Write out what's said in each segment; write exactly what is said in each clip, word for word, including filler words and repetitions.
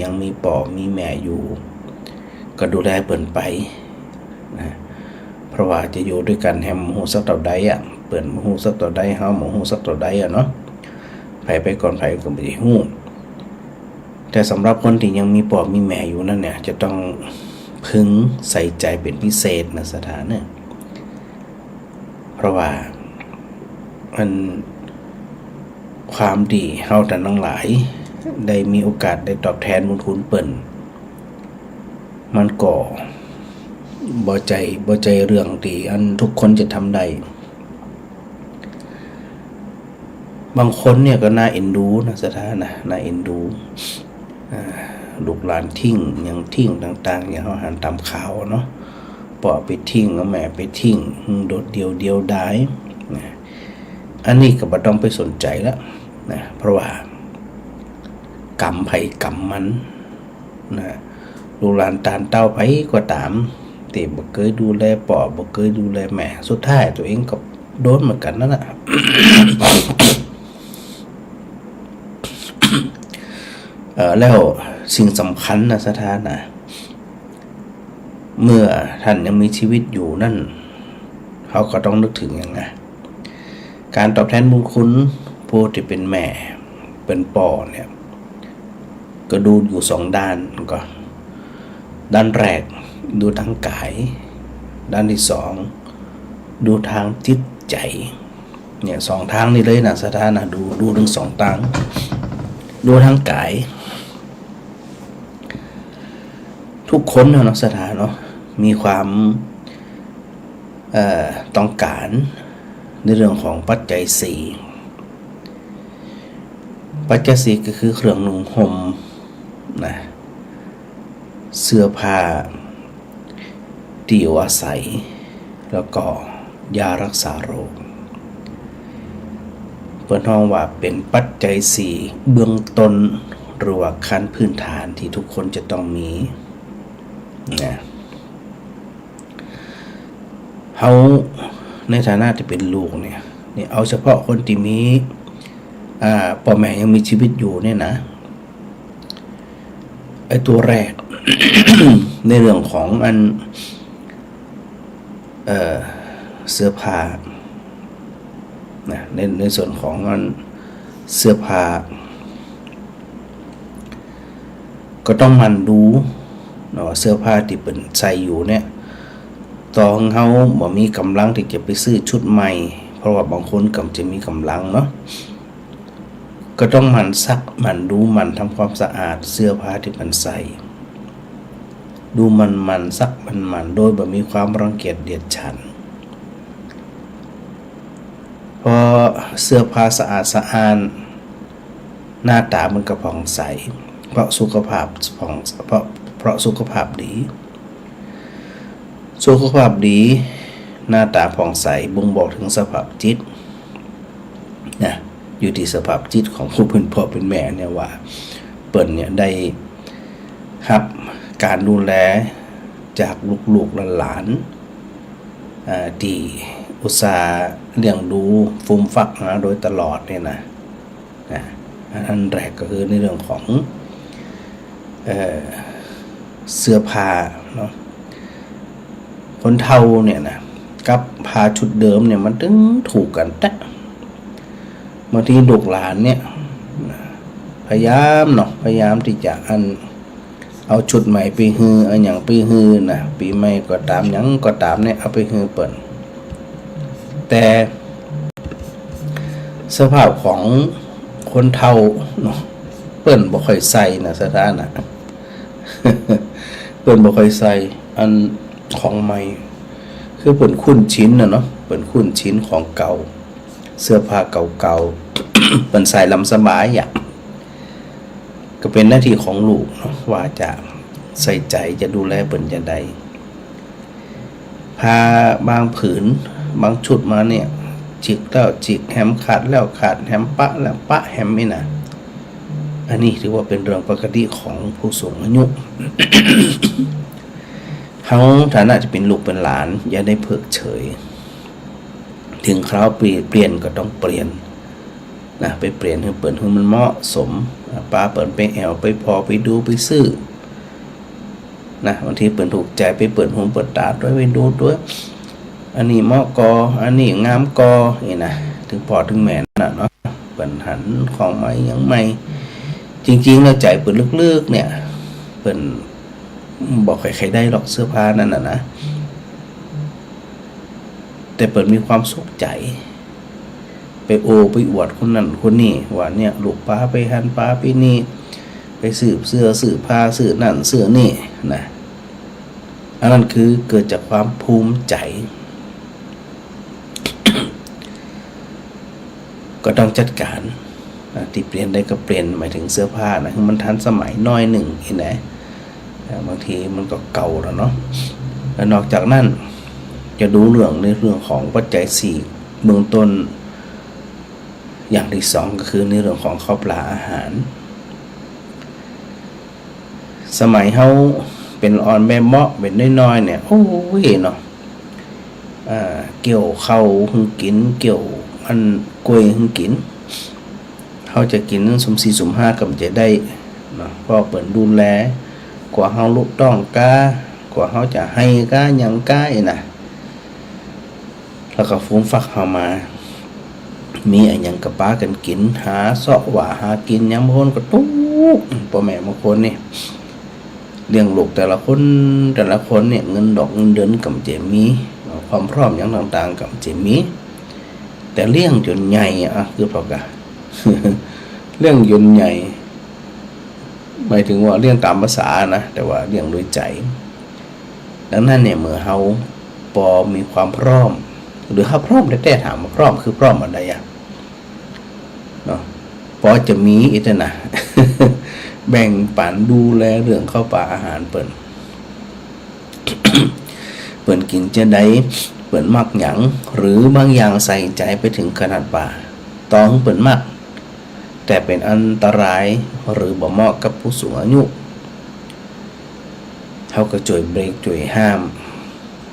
ยังมีป้อมีแม่อยู่ ก็ดูแลเปิ้นไปนะ เพราะว่าจะอยู่ตวยกั๋นแหมบ่ฮู้สักเต้าใดอะ เปิ้นบ่ฮู้สักเต้าใด เฮาบ่ฮู้สักเต้าใดอะเนาะ ใผไปก่อนใผก็บ่ได้ฮู้ แต่สำหรับคนตี้ยังมีป้อมีแม่อยู่นั้นเนี่ย จะต้องพึงใส่ใจ๋เป๋นพิเศษนะศรัทธาเน่อ เพราะว่ามัน ความตี้เฮาต้านตังหลายได้มีโอกาสได้ตอบแทนบุญคุณเปิ้น มันก็บ่ใจ้ บ่ใจ้เรื่องตี้อันทุกคนจะทำได้ บางคนเนี่ยก็น่าเอ็นดูนะศรัทธานะ น่าเอ็นดู อ่า ลูกหลานทิ้ง หยังทิ้งต่างๆ อย่างเฮาหันต๋ามข่าวเนาะ ป้อไปทิ้ง เอาแม่ไปทิ้ง โดดเดี่ยวเดียวดายนะ อันนี้ก็บ่ต้องไปสนใจ๋ละนะ เพราะว่ากรรมใผกรรมมันนะ ลูกหลานต้านเต้าใผก็ต๋าม ตี้บ่เกยดูแลป้อ บ่เกยดูแลแม่ สุดท้ายตั๋วเองก็โดนเหมือนกั๋นนั่นแหละ เอ่อ แล้วสิ่งสำคัญนะศรัทธานะ เมื่อต้านยังมีชีวิตอยู่นั้น เฮาก็ต้องนึกเถิงหยังนะ ก๋านตอบแทนบุญคุณผู้ตี้เป๋นแม่เป๋นป้อเนี่ย ก็ดูอยู่สองด้าน ก็ด้านแรกดูตางก๋าย ด้านตี้สองดูตางจิตใจ๋ เนี่ยสองตางนี้เลยนะศรัทธานะ ดู ดูตึงสองตาง ดูตางก๋าย ทุกคนนะเนาะศรัทธาเนาะ มีความ เอ่อ ต้องก๋านในเรื่องของปัจจัยสี่ ปัจจัยสี่ก็คือเครื่องนุ่งห่มนะ เสื้อผ้า ตี้อยู่อาศัย แล้วก็ยารักษาโรค เปิ้นฮ้องว่าเป๋นปัจจัยสี่เบื้องต้น หรือว่าขั้นพื้นฐานตี้ทุกคนจะต้องมีนะ เฮาในฐานะตี้เป๋นลูกเนี่ย นี่เอาเฉพาะคนตี้มี อ่า ป้อแม่ยังมีชีวิตอยู่เนี่ยนะ ไอ้ตั๋วแรก ในเรื่องของอัน เอ่อ เสื้อผ้านะ ใน ในส่วนของอันเสื้อผ้า ก็ต้องหมั่นดูเนาะ เสื้อผ้าตี้เปิ้นใส่อยู่เนี่ย ต่อเฮาบ่มีก๋ำลังตี้จะไปซื้อชุดใหม่ เพราะว่าบางคนก็จะมีก๋ำลังเนาะ ก็ต้องหมั่นซัก หมั่นดู หมั่นทำความสะอาดเสื้อผ้าตี้เปิ้นใส่ ดูหมั่นๆ ซักหมั่นๆ โดยบ่มีความรังเกียจเดียดฉัน พอเสื้อผ้าสะอาดสะอ้าน หน้าต๋ามันก็ผ่องใส เพราะสุขภาพผ่อง เพราะ เพราะสุขภาพดี สุขภาพดี หน้าต๋าผ่องใส บ่งบอกเถิงสภาพจิตนะ อยู่ตี้สภาพจิตของผู้เป๋นป้อเป๋นแม่เนี่ยว่า เปิ้นเนี่ยได้ฮับก๋านดูแลจากลูกๆ หลานๆ อ่า ตี้อุตส่าห์เลี้ยงดูฟูมฟักมาโดยตลอดเนี่ยนะ นะ อันแรกก็คือในเรื่องของ เอ่อ เสื้อผ้าเนาะ คนเฒ่าเนี่ยนะ กับผ้าชุดเดิมเนี่ยมันตึงถูกกั๋นแต๊ บางทีลูกหลานเนี่ย พยายามเนาะ พยายามตี้จะอัน เอาชุดใหม่ไปหื้อ เอาหยังไปหื้อนะ ปี๋ใหม่ก็ต๋าม หยังก็ต๋ามเนี่ย เอาไปหื้อเปิ้น แต่สภาพของคนเฒ่าเนาะ เปิ้นบ่ค่อยใส่นะศรัทธานะ เปิ้นบ่ค่อยใส่อันของใหม่ คือเปิ้นคุ้นชินน่ะเนาะ เปิ้นคุ้นชินของเก่า เสื้อผ้าเก่าๆ เปิ้นใส่แล้วมันสบายอะ ก็เป๋นหน้าตี้ของลูกเนาะ ว่าจะใส่ใจ๋ จะดูแลเปิ้นจาใด ผ้าบางผืน บางชุดมาเนี่ย จิกแล้วจิกแหม ขาดแล้วขาดแหม ปะแล้วปะแหมนี่นะ อันนี้ถือว่าเป๋นเรื่องปกติของผู้สูงอายุ เฮาฐานะตี้เป๋นลูกเป๋นหลาน อย่าได้เพิกเฉย เถิงคราวเปลี่ยน เปลี่ยนก็ต้องเปลี่ยน นะ ไปเปลี่ยนหื้อเปิ้นหื้อมันเหมาะสม อ่า ปาเปิ้นไปแอ่ว ไปผ่อ ไปดู ไปซื้อ นะ บางทีเปิ้นถูกใจ๋ ไปเปิดหูเปิดต๋าตวย ไปดูตวย อันนี้เหมาะก่อ อันนี้งามก่อ นี่นะ เถิงพ่อเถิงแม่น่ะเนาะ เปิ้นหันของใหม่หยังใหม่ จริงๆ แล้วใจ๋เปิ้นลึกๆ เนี่ย เปิ้นบ่ใค่ใค่ได้หรอกเสื้อผ้านั้นน่ะนะ แต่เปิ้นมีความสุขใจ๋ ไปโอ้ไปอวดคนนั้นคนนี้ ว่าเนี่ย ลูกปาไปหั้น ปาไปนี่ ไปซื้อเสื้อ ซื้อผ้า ซื้อนั่น ซื้อนี่ นะ อันนั้นคือเกิดจากความภูมิใจ๋ ก็ต้องจัดก๋าน นะ ตี้เปลี่ยนได้ก็เปลี่ยน หมายเถิงเสื้อผ้านะ หื้อมันทันสมัยหน้อยนึ่ง หันไหม อ่า บางทีมันก็เก่าแล้วเนาะ แล้วนอกจากนั้น จะดูเรื่องในเรื่องของปัจจัยสี่เบื้องต้น อย่างตี้สองก็คือในเรื่องของข้าวปลาอาหาร สมัยเฮาเป๋นอ่อนแม่เมาะเป๋นน้อยๆ เนี่ย โอ้ยเนาะ อ่า เกี่ยวข้าวหื้อกิ๋น เกี่ยวอันกล้วยหื้อกิ๋น เฮาจะกิ๋นสุมสี่สุมห้าก็บ่จะได้เนาะ เพราะเปิ้นดูแล กว่าเฮาลุต้องก้า กว่าเฮาจะไห้ก้าหยังก้า อี้นะ แล้วก็ฟูมฟักเฮามา มีอะหยังก็ปากั๋นกิ๋น หาเซาะหว่าหากิ๋น ยามบางคนก็ตุ๊กข์ ป้อแม่บางคนนี่ เลี้ยงลูกแต่ละคน แต่ละคนเนี่ย เงินดอกเงินเดือนก็บ่จะมี ความพร้อมหยังต่างๆ ก็บ่จะมี แต่เลี้ยงจ๋นใหญ่ อ่ะ คือปอกะ เลี้ยงจ๋นใหญ่ หมายเถิงว่าเลี้ยงต๋ามภาษานะ แต่ว่าเลี้ยงโดยใจ๋ ดังนั้นเนี่ย เมื่อเฮาปอมีความพร้อม หรือเฮาพร้อมแต๊ๆ ถามว่าพร้อมคือพร้อมอันใดอะ เนาะ ปอจะมีอี้เต๊อะนะ แบ่งปั๋นดูแลเรื่องข้าวปลาอาหารเปิ้น เปิ้นกิ๋นจาใด เปิ้นมักหยัง หรือบางอย่างใส่ใจ๋ไปเถิงขนาดว่า ต่อหื้อเปิ้นมัก แต่เป๋นอันตราย หรือบ่เหมาะกับผู้สูงอายุ เฮาก็จ้วยเบรก จ้วยห้าม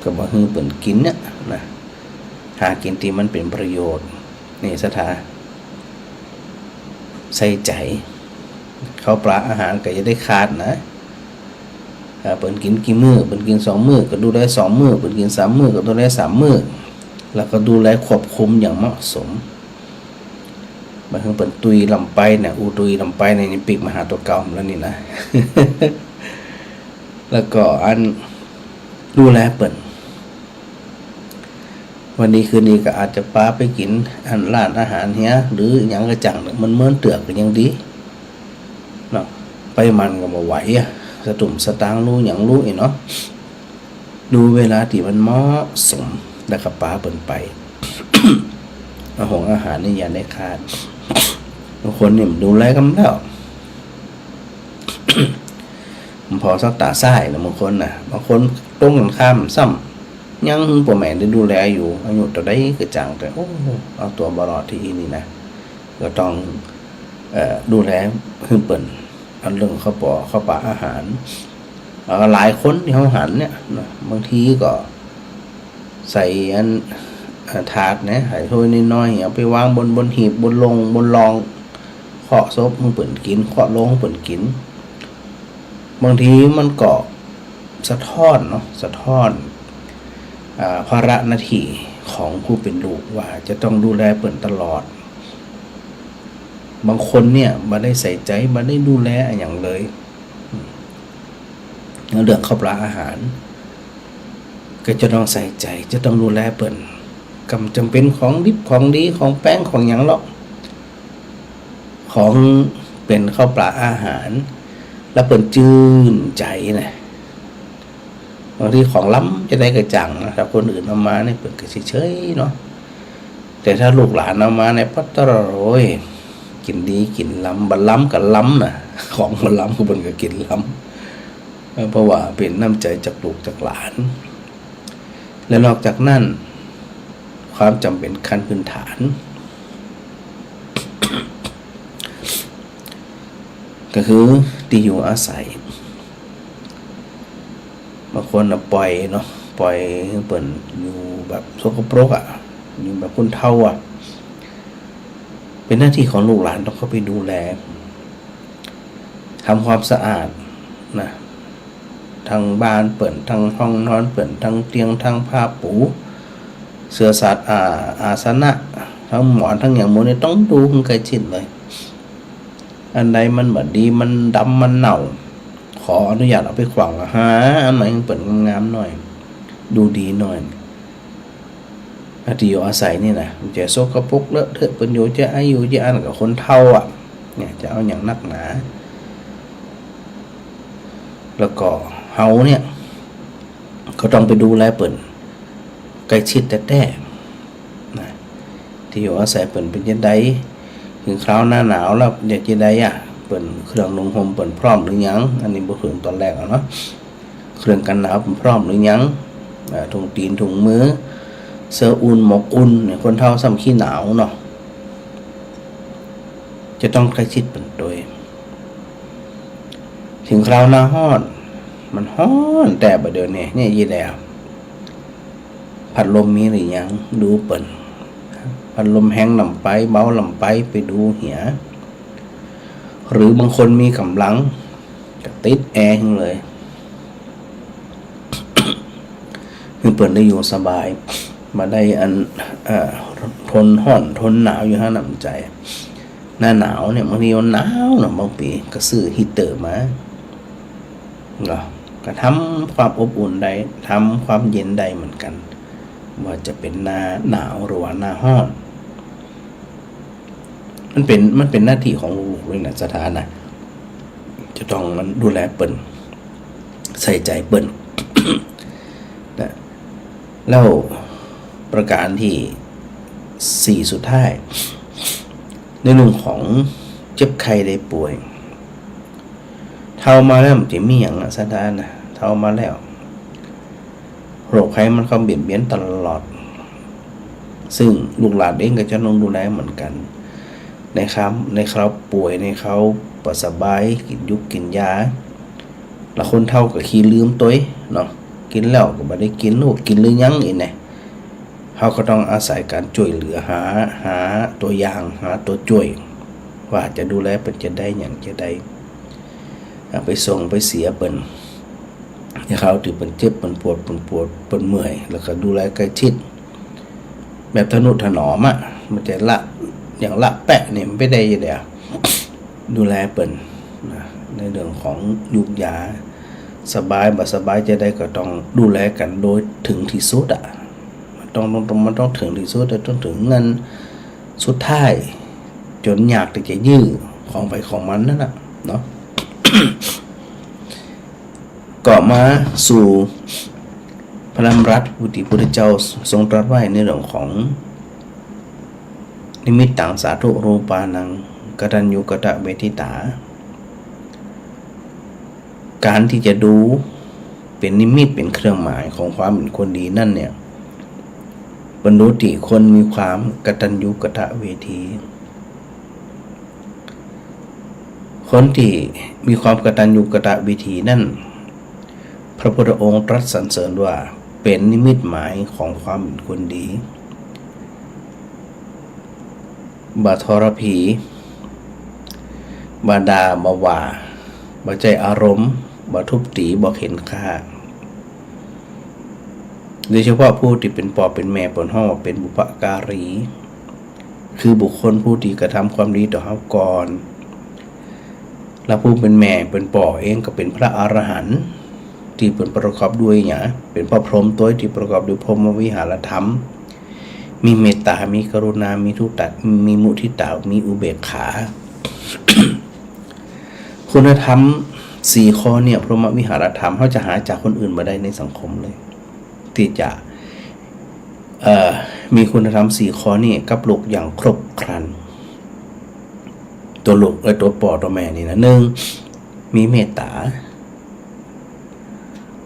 ก็บ่หื้อเปิ้นกิ๋นเนี่ยนะ หากิ๋นตี้มันเป๋นประโยชน์ นี่ศรัทธา ใส่ใจ๋ ข้าวปลาอาหารก็อย่าได้ขาดนะ อ่า เปิ้นกิ๋นกี่มื้อ เปิ้นกิ๋นสองมื้อ ก็ดูแลสองมื้อ เปิ้นกิ๋นสามมื้อ ก็ดูแลสามมื้อ แล้วก็ดูแลควบคุมอย่างเหมาะสม บ่หื้อเปิ้นตุ้ยล้ำไปเนี่ย อู้ตุ้ยล้ำไปเนี่ย นี่ปิ๊กมาหาตั๋วเก่าแล้วนี่นะ แล้วก็อันดูแลเปิ้น วันดีคืนดีก็อาจจะปาไปกิ๋นอันร้านอาหารเหีย หรือหยังก็จั่ง เมินๆ เตื้อก็ยังดีเนาะ ไปมันก็บ่ไหวอะ สตุ้งสตางค์ลู่หยังลู่อี้เนาะ ดูเวลาตี้มันเหมาะสม แล้วก็ปาเปิ้นไป อาหงอาหารนี่อย่าได้ขาด บางคนนี่มันดูแลกำแล้ว มันผ่อสักต๋าซ้ายนะ บางคนนะ บางคนตรงกันข้ามซ้ำ ยังหื้อป้อแม่ได้ดูแลอยู่ อายุเต้าใดก็จั่ง แต่ โอ้ เอาตั๋วบ่รอดตี้อี้นี่นะ ก็ต้อง เอ่อ ดูแลหื้อเปิ้น อันเรื่องข้าวปอ ข้าวปลาอาหาร เอ่อ หลายคนตี้เฮาหันเนี่ยนะ บางทีก็ใส่อัน เอ่อ ถาดนะ ใส่ถ้วยน้อยๆ เอาไปวางบน บนหีบ บนโลง บนรอง เคาะซบหื้อเปิ้นกิ๋น เคาะโลงหื้อเปิ้นกิ๋น บางทีมันก็สะท้อนเนาะ สะท้อน อ่า ภาระหน้าตี้ของผู้เป๋นลูกว่าจะต้องดูแลเปิ้นตลอด บางคนเนี่ยบ่ได้ใส่ใจ๋ บ่ได้ดูแลอะหยังเลย อืม เรื่องข้าวปลาอาหาร ก็จะต้องใส่ใจ๋ จะต้องดูแลเปิ้น ก็บ่จ๋ำเป๋นของดิบของดี ของแป้งของหยังหรอก ของเป๋นข้าวปลาอาหาร แล้วเปิ้นจื้นใจ๋นะ บางทีของล้ำจาใดก็จั่งนะ ถ้าคนอื่นเอามาเนี่ยเปิ้นก็เฉยๆ เนาะ แต่ถ้าลูกหลานเอามาเนี่ย ปะโต๊ะ โอ้ย กิ๋นดีกิ๋นล้ำ บ่ล้ำก็ล้ำนะ ของบ่ล้ำคือเปิ้นก็กิ๋นล้ำ เออ เพราะว่าเป๋นน้ำใจ๋จากลูกจากหลาน และนอกจากนั้น ความจ๋ำเป๋นขั้นพื้นฐาน ก็คือตี้อยู่อาศัย บางคนน่ะปล่อยเนาะ ปล่อยหื้อเปิ้นอยู่แบบสกปรกอะ อยู่แบบคนเฒ่าอะ เป็นหน้าตี้ของลูกหลานต้องเข้าไปดูแล ทำความสะอาดนะ ตึงบ้านเปิ้น ตึงห้องนอนเปิ้น ตึงเตียง ตึงผ้าปู เสื่อสาด อา- อาสนะ ตึงหมอน ตึงหยังหมู่นี้ต้องดูหื้อใก้ชิดเลย อันใดมันบ่ดี มันดำ มันเน่า ขออนุญาตเอาไปขว้าง หาอันใหม่หื้อเปิ้นงามๆ หน้อย ดูดีหน้อย ตี้อยู่อาศัยนี่นะ มันจะสกปรกเลอะเทอะ เปิ้นอยู่จะไออยู่จะอั้นกับคนเฒ่าอะ เนี่ย จะเอาหยังนักหนา แล้วก็เฮาเนี่ย ก็ต้องไปดูแลเปิ้นใก้ชิดแต๊ๆ นะ ตี้อยู่อาศัยเปิ้นเป๋นจะใด เถิงคราวหน้าหนาวแล้วจะจะใดอะ เปิ้นเครื่องนุ่งห่มเปิ้นพร้อมหรือยัง อันนี้บ่เถิงต๋อนแรกอะเนาะ เครื่องกันหนาวเปิ้นพร้อมหรือยัง อ่า ถุงตี๋น ถุงมือ เสื้ออุ่น หมวกอุ่น เนี่ย คนเฒ่าซ้ำขี้หนาวเนาะ จะต้องใก้ชิดเปิ้นตวย เถิงคราวหน้าฮ้อน มันฮ้อนแต๊บ่าเดี่ยวนี้ เนี่ย ยี่แล พัดลมมีหรือยัง ดูเปิ้น พัดลมแฮงล้ำไป เบาล้ำไป ไปดูเหีย หรือบางคนมีก๋ำลัง ก็ติดแอร์หื้อเลย หื้อเปิ้นได้อยู่สบาย บ่ได้อัน เอ่อ ทนฮ้อนทนหนาวอยู่หั้นน้ำใจ๋ หน้าหนาวเนี่ย บางทีมันหนาวเนาะ บางปี๋ก็ซื้อฮีตเตอร์มา เนาะ ก็ทำความอบอุ่นได้ ทำความเย็นได้เหมือนกั๋น ว่าจะเป๋นหน้าหนาวหรือว่าหน้าฮ้อน มันเป๋น มันเป๋นหน้าตี้ของลูกๆ ด้วยนะ ศรัทธานะ จะต้องมันดูแลเปิ้น ใส่ใจ๋เปิ้น นะ แล้วประการตี้สี่สุดท้าย ในเรื่องของเจ็บไข้ได้ป่วย เฒ่ามาแล้วมันจะมีหยังอะ ศรัทธานะ เฒ่ามาแล้ว โรคภัยมันเข้าเบียดเบียนตลอด ซึ่งลูกหลานเองก็จะต้องดูแลเหมือนกั๋น ในคราว ในคราวป่วย ในคราวบ่สบาย กิ๋นยุกกิ๋นยา แล้วคนเฒ่าก็ขี้ลืมตวยเนาะ กิ๋นแล้วก็บ่ได้กิ๋น โอ้ กิ๋นหรือยังอี้แหนะ เฮาก็ต้องอาศัยก๋านจ้วยเหลือ หา หาตั๋วอย่าง หาตั๋วจ้วย ว่าจะดูแลเปิ้นจะใด หยังจะใด อ่ะ ไปส่งไปเสียเปิ้น ในคราวตี้เปิ้นเจ็บ เปิ้นปวด เปิ้นปวด เปิ้นเมื่อย แล้วก็ดูแลใก้ชิด แบบทะนุถนอมอะ บ่ใจ้ละ อย่างละแป๊ะเนี่ย มันบ่ได้อยู่แล้ว ดูแลเปิ้นนะ ในเรื่องของยุกยา สบายบ่สบายจะใดก็ต้องดูแลกั๋นโดยเถิงตี้สุดอะ มันต้อง ต้อง มันต้องเถิงตี้สุดอะ ต้องเถิงเงินสุดท้าย จ๋นอยากตี้จะยื้อของใผของมันนั่นน่ะเนาะ ก็มาสู่พระดำรัสตี้พระพุทธเจ้าทรงตรัสไว้ในเรื่องของ นิมิตตังสาธุรูปานัง กตัญญูกตเวทิตา ก๋านตี้จะดูเป๋นนิมิตเป๋นเครื่องหมายของความเป๋นคนดีนั่นเนี่ย เปิ้นดูตี้คนมีความกตัญญูกตเวที คนตี้มีความกตัญญูกตเวทีนั่น พระพุทธองค์ตรัสสรรเสริญว่าเป๋นนิมิตหมายของความเป๋นคนดี บ่ทรพี บ่ด่า บ่ว่า บ่ใจ้อารมณ์ บ่ทุบตี๋ บ่เข็นฆ่า โดยเฉพาะผู้ตี้เป๋นป้อเป๋นแม่ เปิ้นฮ้องว่าเป๋นบุพการี คือบุคคลผู้ตี้กระทำความดีต่อเฮาก่อน แล้วผู้เป๋นแม่เป๋นป้อเองก็เป๋นพระอรหันต์ ตี้เปิ้นประกอบด้วยหยัง เป๋นพระพรหมตวยตี้ประกอบด้วยพรหมวิหารธรรม มีเมตตา มีกรุณา มีทุตะ มีมุทิตา มีอุเบกขา คุณธรรมสี่ข้อเนี่ย พรหมวิหารธรรม เฮาจะหาจากคนอื่นบ่ได้ในสังคมเลย ตี้จะ เอ่อ มีคุณธรรมสี่ข้อนี้กับลูกอย่างครบครัน ตั๋วลูก เอ่อ ตั๋วป้อตั๋วแม่นี่นะ หนึ่ง มีเมตตา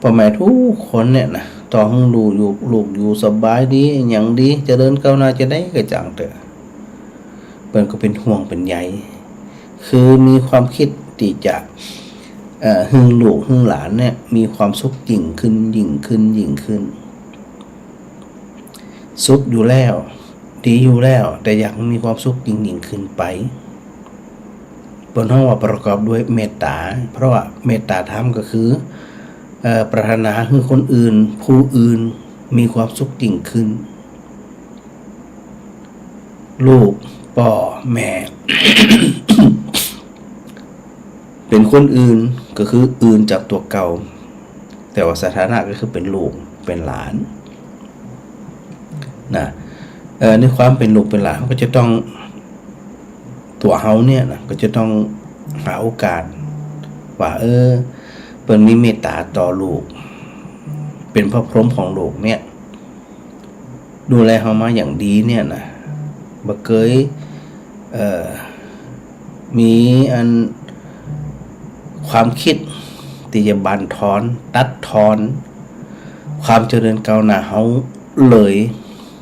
ป้อแม่กู้คนเนี่ยนะ ต้องหื้อลูกอยู่ ลูกอยู่สบายดี หยังดี เจริญก้าวหน้าจะใดก็จ่างเต๊อะ เปิ้นก็เป๋นห่วงเป๋นใย คือมีความกึ๊ดตี้จะ เอ่อ หื้อลูกหื้อหลานเนี่ย มีความสุขยิ่งขึ้น ยิ่งขึ้น ยิ่งขึ้น สุขอยู่แล้ว ดีอยู่แล้ว แต่อยากมีความสุขยิ่งๆ ขึ้นไป เปิ้นฮ้องว่าประกอบด้วยเมตตา เพราะว่าเมตตาธรรมก็คือ เอ่อ ปรารถนาหื้อคนอื่น ผู้อื่นมีความสุขยิ่งขึ้น ลูก ป้อ แม่ เป๋นคนอื่น ก็คืออื่นจากตั๋วเก่า แต่ว่าสถานะก็คือเป๋นลูก เป๋นหลาน นะ เอ่อ ในความเป๋นลูกเป๋นหลานก็จะต้อง ตั๋วเฮาเนี่ยนะ ก็จะต้องหาโอกาสว่า เออ เปิ้นมีเมตตาต่อลูก เป๋นพระพรหมของลูกเนี่ย ดูแลเฮามาอย่างดีเนี่ยนะ บ่เกย เอ่อ มีอันความคิดตี้จะบั่นทอน ตัดทอน ความเจริญก้าวหน้าเฮาเลย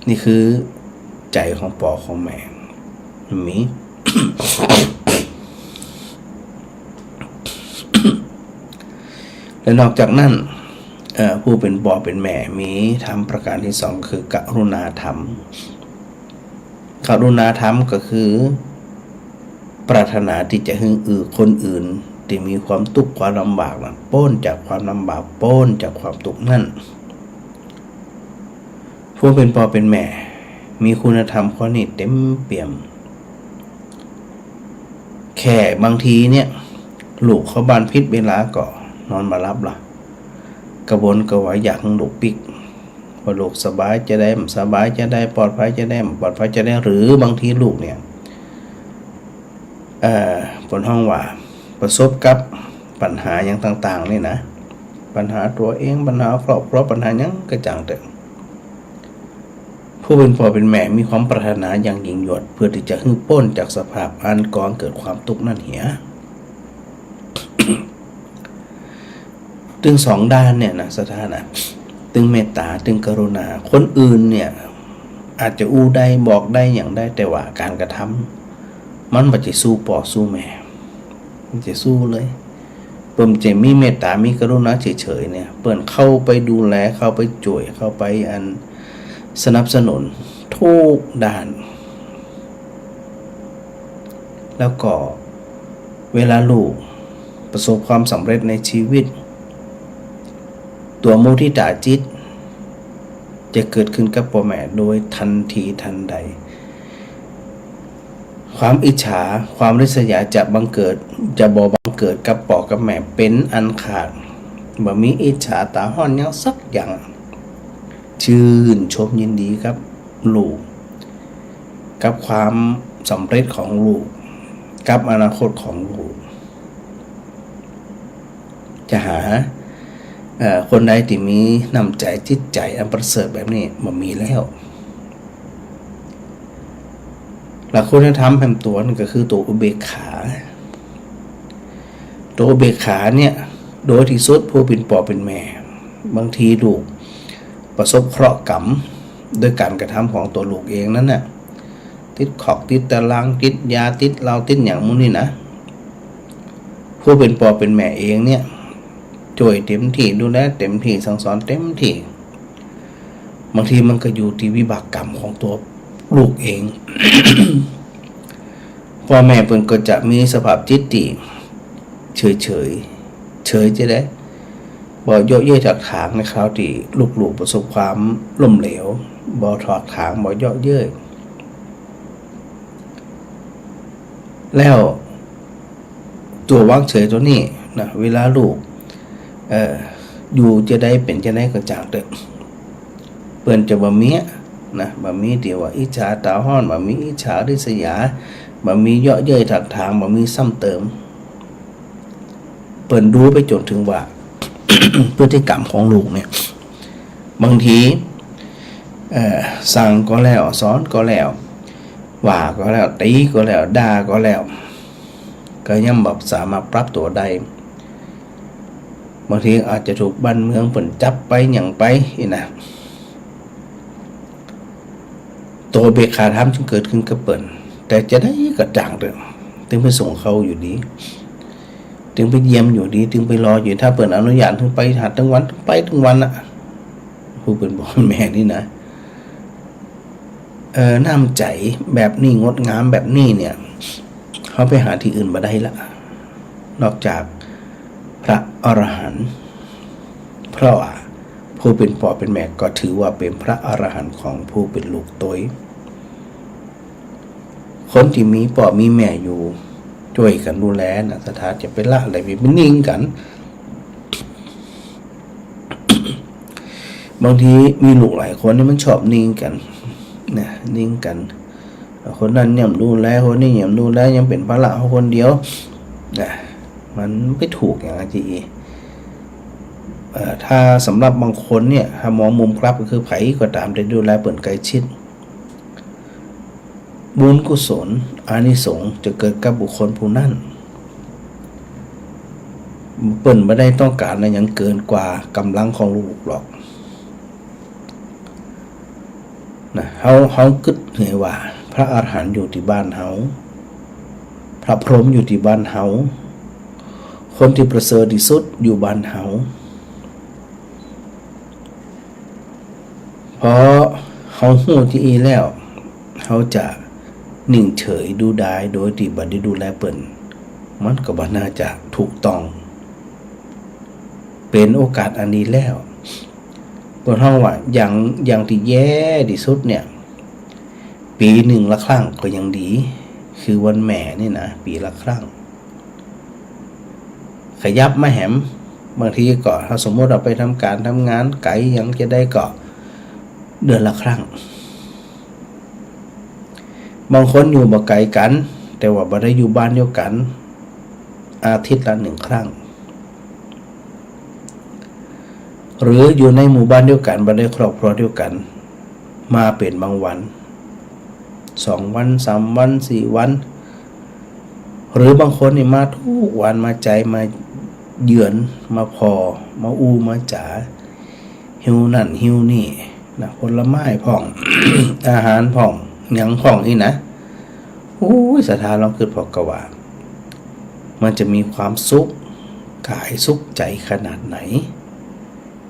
นี่คือใจ๋ของป้อของแม่ มี และนอกจากนั้น เอ่อ ผู้เป๋นป้อเป๋นแม่มีธรรมประการตี้สอง คือกรุณาธรรม กรุณาธรรมก็คือ ปรารถนาตี้จะหื้อ อือ คนอื่นตี้มีความตุ๊กข์ความลำบากนั้น ป๊นจากความลำบาก ป๊นจากความตุ๊กข์นั้น ผู้เป๋นป้อเป๋นแม่ มีคุณธรรมข้อนี้เต๋มเปี่ยม แค่บางทีเนี่ย ลูกเข้าบ้านผิดเวลาก็นอนบ่หลับละ กระวนกระวายอยากหื้อลูกปิ๊ก ว่าลูกสบายจะใด บ่สบายจะใด ปลอดภัยจะใด บ่ปลอดภัยจะใด หรือบางทีลูกเนี่ย เอ่อ เปิ้นฮ้องว่าประสบกับปัญหาหยังต่างๆ นี่นะ ปัญหาตั๋วเอง ปัญหาครอบครัว ปัญหาหยังก็จ้างเต๊อะ ผู้เป๋นป้อเป๋นแม่มีความปรารถนาอย่างยิ่งยวด เปื้อตี้จะหื้อป๊นจากสภาพอันก่อเกิดความตุ๊กข์นั้นเหีย ตึงสองด้านเนี่ยนะ สถานะ ตึงเมตตา ตึงกรุณา คนอื่นเนี่ย อาจจะอู้ได้ บอกได้ หยังได้ แต่ว่าก๋านกระทำ มันบ่จะสู้ป้อสู้แม่ มันจะสู้เลย เปิ้นจะมีเมตตา มีกรุณาเฉยๆ เนี่ย เปิ้นเข้าไปดูแล เข้าไปจ้วย เข้าไปอันสนับสนุนทุกด้าน แล้วก็เวลาลูกประสบความสำเร็จในชีวิต ตั๋วมุทิตาจิตจะเกิดขึ้นกับป้อแม่โดยทันทีทันใด ความอิจฉา ความริษยาจะบังเกิด จะบ่บังเกิดกับป้อกับแม่เป๋นอันขาด บ่มีอิจฉาต๋าฮ้อนหยังสักอย่าง จื้นชมยินดีกับลูก กับความสำเร็จของลูก กับอนาคตของลูก จะหา เอ่อ คนใดตี้มีน้ำใจ๋จิตใจ๋อันประเสริฐแบบนี้บ่มีแล้ว และคุณธรรมแหมตั๋วนึ่งก็คือตั๋วอุเบกขา ตั๋วอุเบกขาเนี่ย โดยที่สุดผู้เป๋นป้อเป๋นแม่ บางทีลูกประสบเคราะห์กรรมด้วยก๋านกระทำของตั๋วลูกเองนั้นน่ะ ติดคอก ติดตาราง ติดยา ติดเหล้า ติดหยังหมู่นี้นะ ผู้เป๋นป้อเป๋นแม่เองเนี่ย จ้วยเต๋มตี้ ดูแลเต๋มตี้ สั่งสอนเต๋มตี้ บางทีมันก็อยู่ตี้วิบากกรรมของตั๋วลูกเอง ป้อแม่เปิ้นก็จะมีสภาพจิตตี้เฉยๆ เฉยจะใด บ่เยาะเย้ยถากถางในคราวตี้ลูกๆประสบความล้มเหลว บ่ถากถาง บ่เยาะเย้ย แล้วตั๋ววางเฉยตั๋วนี้นะ เวลาลูก เอ่อ อยู่จะใดเป๋นจะใดก็จ้างเต๊อะ เปิ้นจะบ่มีนะ บ่มีตี้ว่าอิจฉาต๋าฮ้อน บ่มีอิจฉาริษยา บ่มีเยาะเย้ยถากถาง บ่มีซ้ำเติม เปิ้นดูไปจ๋นถึงว่า พฤติกรรมของลูกเนี่ย บางที เอ่อ สั่งก็แล้ว สอนก็แล้ว ว่าก็แล้ว ตี๋ก็แล้ว ด่าก็แล้ว ก็ยังบ่สามารถปรับตั๋วได้ บางทีอาจจะถูกบ้านเมืองเปิ้นจับไปหยังไปนี่นะ ตั๋วอุเบกขาธรรมจึงเกิดขึ้นกับเปิ้น แต่จะใดก็จ้างเต๊อะ ตึงไปส่งเขาอยู่ดี ตึงไปเยี่ยมอยู่ดี ตึงไปรออยู่ ถ้าเปิ้นอนุญาต ตึงไปหาตึงวัน ตึงไปตึงวันน่ะ ผู้เป๋นป้อแม่นี่นะ เอ่อ น้ำใจ๋แบบนี้ งดงามแบบนี้เนี่ย เฮาไปหาตี้อื่นบ่ได้ละ นอกจากพระอรหันต์ เพราะว่าผู้เป๋นป้อเป๋นแม่ก็ถือว่าเป๋นพระอรหันต์ของผู้เป๋นลูกตวย คนตี้มีป้อมีแม่อยู่ จ้วยกั๋นดูแลนะ ศรัทธาจะไปละอะไร ไปนิ่งกั๋น บางทีมีลูกหลายคนนี่มันชอบนิ่งกั๋นนะ นิ่งกั๋น คนนั้นเยียะบ่ดูแล คนนี้เยียะบ่ดูแล ยังเป๋นภาระเฮาคนเดียวนะ มันบ่ถูกหยังอะ ตี้อี้ เอ่อ ถ้าสำหรับบางคนเนี่ย ถ้ามองมุมกลับก็คือใผก็ต๋ามตี้ดูแลเปิ้นใกล้ชิด บุญกุศล อานิสงส์จะเกิดกับบุคคลผู้นั้น เปิ้นบ่ได้ต้องก๋านอะหยังเกินกว่าก๋ำลังของลูกหรอกนะ เฮา เฮากึ๊ดหื้อว่า พระอรหันต์อยู่ตี้บ้านเฮา พระพรหมอยู่ตี้บ้านเฮา คนตี้ประเสริฐตี้สุดอยู่บ้านเฮา พอเฮาฮู้ตี้อี้แล้ว เฮาจะนิ่งเฉยดูดายโดยตี้บ่ได้ดูแลเปิ้น มันก็บ่น่าจะถูกต้อง เป๋นโอกาสอันดีแล้ว เปิ้นฮ้องว่าอย่าง อย่างตี้แย่ตี้สุดเนี่ย ปี๋หนึ่งละครั้งก็ยังดี คือวันแม่นี่นะ ปี๋ละครั้ง ขยับมาแหม บางทีก็ ถ้าสมมุติว่าไปทำก๋านทำงานไก๋หยังจะใดก็ เดือนละครั้ง บางคนอยู่บ่ไก๋กั๋น แต่ว่าบ่ได้อยู่บ้านเดียวกั๋น อาทิตย์ละหนึ่งครั้ง หรืออยู่ในหมู่บ้านเดียวกั๋น บ่ได้ครอบครัวเดียวกั๋น มาเป๋นบางวัน สองวัน สามวัน สี่วัน หรือบางคนนี่มากู้วัน มาใจ๊ มาเยือน มาผ่อ มาอู้ มาจ๋า หิ้วนั่นหิ้วนี่นะ ผลไม้พ่อง อาหารพ่อง หยังพ่องนี่นะ โอ้ย ศรัทธาลองกึ๊ดผ่อเกาะว่า มันจะมีความสุขก๋ายสุขใจ๋ขนาดไหน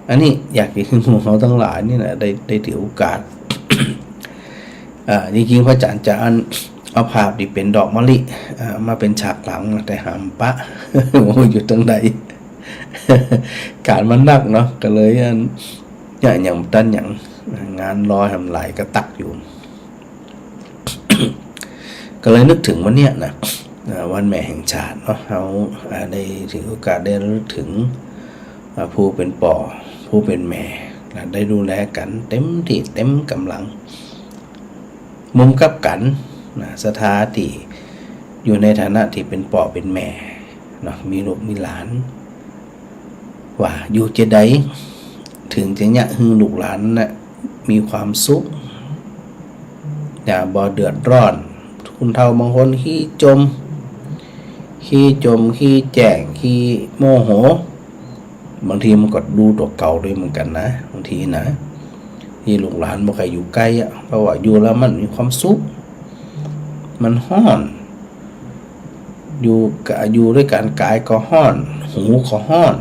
อันนี้อยากจะหื้อหมู่เฮาตังหลายนี่นะ ได้ ได้ถือโอกาส อ่า จริงๆ พระอาจ๋ารย์จะอัน เอาภาพตี้เป๋นดอกมะลิ อ่า มาเป๋นฉากหลังนะ แต่หาบ่ปะ โอ้ อยู่ตังใด ก๋านมันนักเนาะ ก็เลยอัน เนี่ย ยังบ่ตันหยัง งานรอแหมหลายกะตักอยู่ ก็เลยนึกเถิงวันเนี้ยนะ อ่า วันแม่แห่งชาติเนาะ เฮา อ่า ได้ถือโอกาสได้ระลึกเถิง อ่า ผู้เป๋นป้อ ผู้เป๋นแม่ และได้ดูแลกั๋นเต็มตี้เต็มก๋ำลัง มุมกลับกั๋นนะ ศรัทธาตี้อยู่ในฐานะตี้เป๋นป้อเป๋นแม่เนาะ มีลูกมีหลาน ว่าอยู่จะใดเถิงจะเยียะหื้อลูกหลานน่ะมีความสุข อย่าบ่เดือดร้อน คนเฒ่าบางคนขี้จ่ม ขี้จ่ม ขี้แจ้ง ขี้โมโห บางทีมันก็ดูตั๋วเก่าด้วยเหมือนกั๋นนะ บางทีนะ ตี้ลูกหลานบ่ใค่อยู่ใก้อะ เพราะว่าอยู่แล้วมันมีความสุข มันฮ้อน อยู่กะ อยู่ด้วยกั๋นก๋ายก็ฮ้อน หูก็ฮ้อน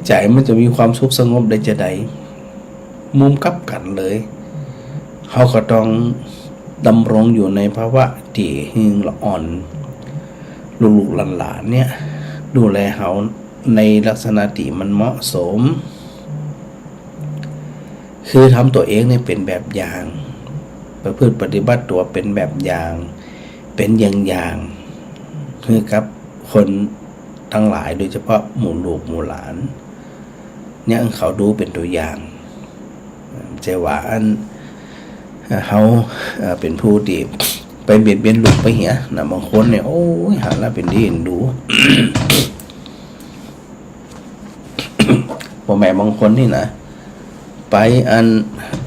ใจ๋มันจะมีความสุขสงบได้จะใด มุมกลับกั๋นเลย เฮาก็ต้องดำรงอยู่ในภาวะตี้หื้อละอ่อน ลูกๆ หลานๆ เนี่ย ดูแลเฮาในลักษณะตี้มันเหมาะสม คือทำตั๋วเองเนี่ยเป๋นแบบอย่าง ประพฤติปฏิบัติตั๋วเป๋นแบบอย่าง เป๋นอย่างๆ หื้อกับคนตังหลาย โดยเฉพาะหมู่ลูกหมู่หลาน เนี่ย เขาดูเป๋นตั๋วอย่าง บ่ใจ้ว่าอัน เฮา เอ่อ เป๋นผู้ตี้ไปเบียดเบียนลูกไปเหียนะ บางคนเนี่ย โอ้ย หันแล้วเป๋นตี้เอ็นดู ป้อแม่บางคนนี่นะ ไปอัน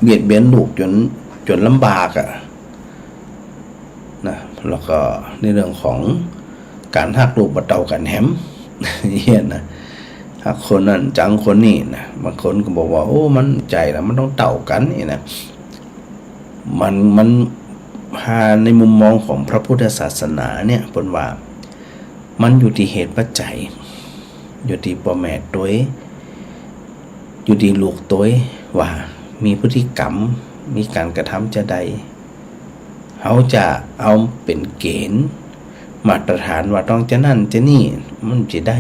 เบียดเบียนลูกจ๋น จ๋นลำบากอะนะ แล้วก็ในเรื่องของก๋านฮักลูกบ่เต้ากั๋นแหม เหียนะ ฮักคนนั้นจังคนนี้นะ บางคนก็บอกว่า โอ้ มันบ่ใจ้ละ มันต้องเต้ากั๋นนี่นะ มัน มัน ถ้าในมุมมองของพระพุทธศาสนาเนี่ย เปิ้นว่า มันอยู่ตี้เหตุปัจจัย อยู่ตี้ป้อแม่ตวย อยู่ตี้ลูกตวย ว่ามีพฤติกรรม มีก๋านกระทำจาใด เฮาจะเอาเป๋นเก๋ณฑ์มาตรฐานว่าต้องจานั้นจานี้ มันบ่ได้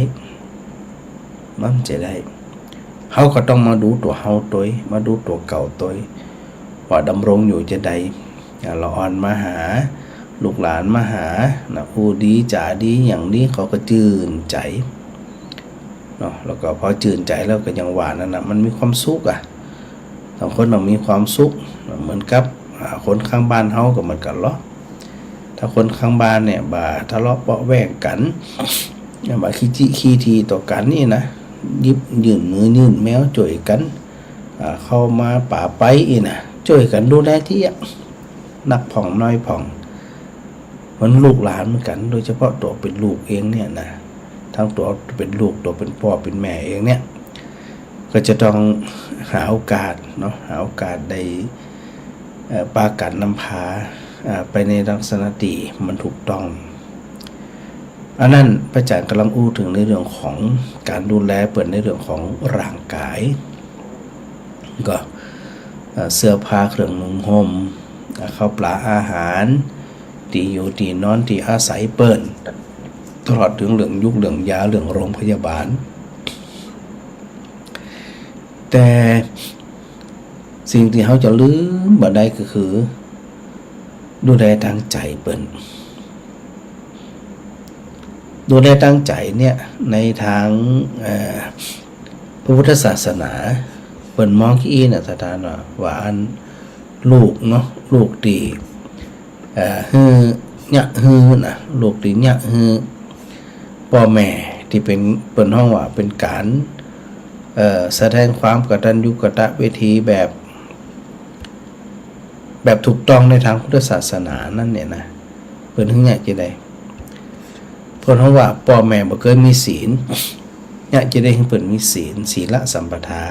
มันบ่ได้ เฮาก็ต้องมาดูตั๋วเฮาตวย มาดูตั๋วเก่าตวย ว่าดำรงอยู่จาใด อ่า ละอ่อนมาหา ลูกหลานมาหานะ อู้ดีจ๋าดี หยังดี เขาก็จื้นใจ๋เนาะ แล้วก็พอจื้นใจ๋แล้วก็อย่างว่านั่นน่ะ มันมีความสุขอะ ต่างคนต่างมีความสุข เหมือนกับ อ่า คนข้างบ้านเฮาก็เหมือนกั๋นลอ ถ้าคนข้างบ้านเนี่ย บ่าทะเลาะเบาะแว้งกั๋น บ่าขี้จี้ขี้ถีต่อกั๋นนี่นะ หยิบยื่นมือยื่นแมวจ้วยกั๋น อ่า เข้ามาป๋าไปอี้นะ จ้วยกั๋นดูแลตี้อะ นักพ่องน้อยพ่อง มันลูกหลานเหมือนกั๋น โดยเฉพาะตั๋วเป๋นลูกเองเนี่ยนะ ทั้งตั๋วเป๋นลูก ตั๋วเป๋นป้อเป๋นแม่เองเนี่ย ก็จะต้องหาโอกาสเนาะ หาโอกาสได้ เอ่อ ปากั๋นนำพา อ่า ไปในลักษณะตี้มันถูกต้อง อันนั้นพระอาจารย์ก่ำลังอู้เถิงในเรื่องของก๋านดูแลเปิ้นในเรื่องของร่างก๋าย ก็ เอ่อ เสื้อผ้าเครื่องนุ่งห่ม เอ่อ ข้าวป๋าอาหาร ตี้อยู่ตี้นอนตี้อาศัยเปิ้น ตลอดเถิงเรื่องยุกเรื่องยา เรื่องโรงพยาบาล แต่สิ่งตี้เฮาจะลืมบ่ได้ก็คือ ดูแลตางใจ๋เปิ้น ดูแลตางใจ๋เนี่ย ในตาง เอ่อ พระพุทธศาสนา เปิ้นมองกี้อี้นะ ศรัทธาเนาะ ว่าอันลูกเนาะ ลูกตี้ เอ่อ หื้อ เยียะหื้อนะ ลูกตี้เยียะหื้อป้อแม่ ตี้เป๋น เปิ้นฮ้องว่าเป๋นก๋าน เอ่อ แสดงความกตัญญูกตเวทีแบบ แบบถูกต้องในตางพุทธศาสนานั้นเนี่ยนะ เปิ้นหื้อเยียะจาใด เปิ้นฮ้องว่าป้อแม่บ่เกยมีศีล เยียะจาใดหื้อเปิ้นมีศีล ศีลสัมปทา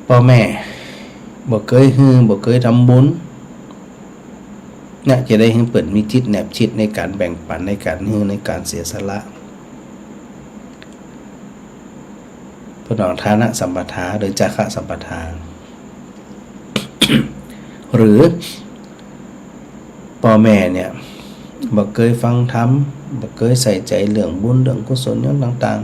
ป้อแม่บ่เกยหื้อ บ่เกยทำบุญ เยียะจาใดหื้อเปิ้นมีจิตแนบชิดในก๋านแบ่งปัน ในก๋านหื้อ ในก๋านเสียสละ เปิ้นฮ้องทานสัมปทา หรือจาคะสัมปทา หรือป้อแม่เนี่ย บ่เกยฟังธรรม บ่เกยใส่ใจ๋เรื่องบุญ เรื่องกุศลหยังต่าง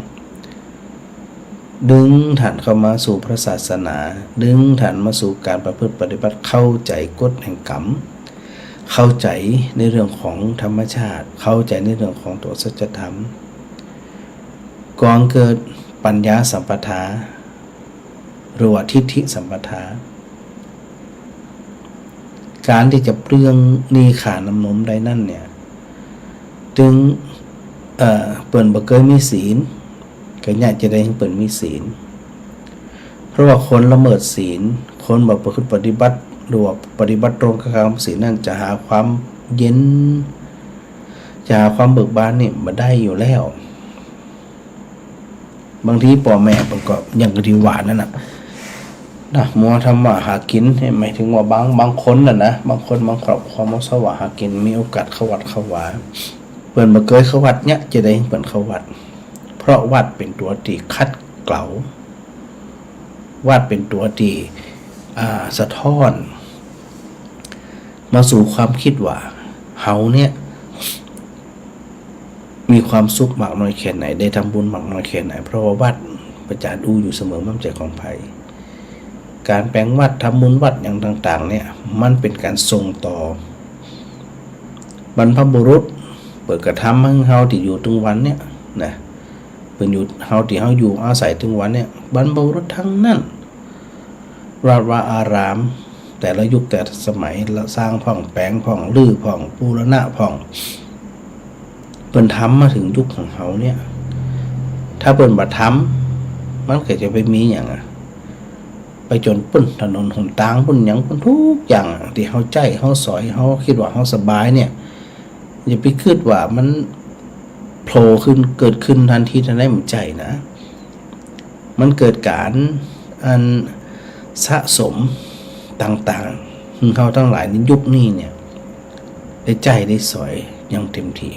ๆ ดึงต้านเข้ามาสู่พระศาสนา ดึงต้านมาสู่ก๋านประพฤติปฏิบัติ เข้าใจ๋กฎแห่งกรรม เข้าใจ๋ในเรื่องของธรรมชาติ เข้าใจ๋ในเรื่องของตั๋วสัจธรรม ก่อเกิดปัญญาสัมปทา หรือว่าทิฏฐิสัมปทา ก๋านตี้จะเปลื้องหนี้ค่าน้ำนมได้นั้นเนี่ย ตึง เอ่อ เปิ้นบ่เกยมีศีล ก็เยียะจาใดหื้อเปิ้นมีศีล เพราะว่าคนละเมิดศีล คนบ่ประพฤติปฏิบัติ หรือว่าปฏิบัติตรงกับคำศีลนั้น จะหาความเย็น จะหาความเบิกบานนี่บ่ได้อยู่แล้ว บางทีป้อแม่เปิ้นก็อย่างตี้ตี้ว่านั่นน่ะนะ มัวทำมาหากิ๋น หมายถึงว่าบาง บางคนน่ะนะ บางคนบางครอบครัวมัวแสวงหากิ๋น มีโอกาสเข้าวัดเข้าวา เปิ้นบ่เกยเข้าวัด เยียะจาใดหื้อเปิ้นเข้าวัด เพราะวัดเป๋นตั๋วตี้ขัดเกลา วัดเป๋นตั๋วตี้ อ่า สะท้อน มาสู่ความกึ๊ดว่า เฮาเนี่ย มีความสุขมากน้อยแค่ไหน ได้ทำบุญมากน้อยแค่ไหน เพราะว่าวัด พระอาจารย์อู้อยู่เสมอ บ่าใจ้ของใผ ก๋านแป๋งวัด ทำบุญวัดหยังต่างๆ เนี่ย มันเป๋นก๋านส่งต่อ บรรพบุรุษ เปิ้นกระทำหื้อเฮาตี้อยู่ตึงวันเนี่ยนะ เปิ้นอยู่ เฮาตี้เฮาอยู่อาศัยตึงวันเนี่ย บรรพบุรุษตังนั้น วัดวาอาราม แต่ละยุคแต่ละสมัย ละสร้างพ่องแป๋งพ่อง รื้อพ่อง บูรณะพ่อง เปิ้นทำมาเถิงยุคของเฮาเนี่ย ถ้าเปิ้นบ่ทำ มันก็จะไปมีหยังอะ ไปจ๋นปู้น ถนนหนตางปู้น หยังปู้น กู้อย่างอะ ตี้เฮาใจ๊ เฮาสอย เฮากึ๊ดว่าเฮาสบายเนี่ย อย่าไปกึ๊ดว่ามันโผล่ขึ้น เกิดขึ้นตันทีตันใด บ่ใจ้นะ มันเกิดก๋านอันสะสมต่างๆ หื้อเฮาตังหลายในยุคนี้เนี่ย ได้ใจ๊ได้สอยอย่างเต็มตี้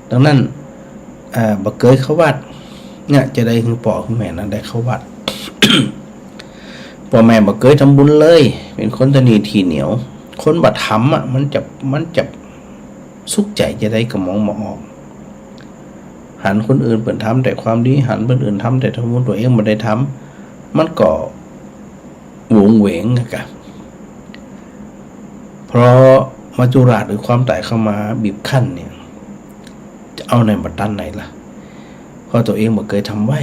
ดังนั้น เอ่อ บ่เกยเข้าวัด เยียะจาใดหื้อป้อหื้อแม่นั้นได้เข้าวัด ป้อแม่บ่เกยทำบุญเลย เป๋นคนตะหนี่ถี่เหนียว คนบ่ทำอะ มันจะ มันจะสุขใจ๋จาใดก็มองบ่ออก หันคนอื่นเปิ้นทำแต่ความดี หันคนอื่นทำแต่ทำบุญ ตั๋วเองบ่ได้ทำ มันก็โหวงเหวงอะกะ เพราะมัจจุราชหรือความต๋ายเข้ามาบีบคั้นเนี่ย จะเอาไหนมาตันไหนล่ะ เพราะตั๋วเองบ่เกยทำไว้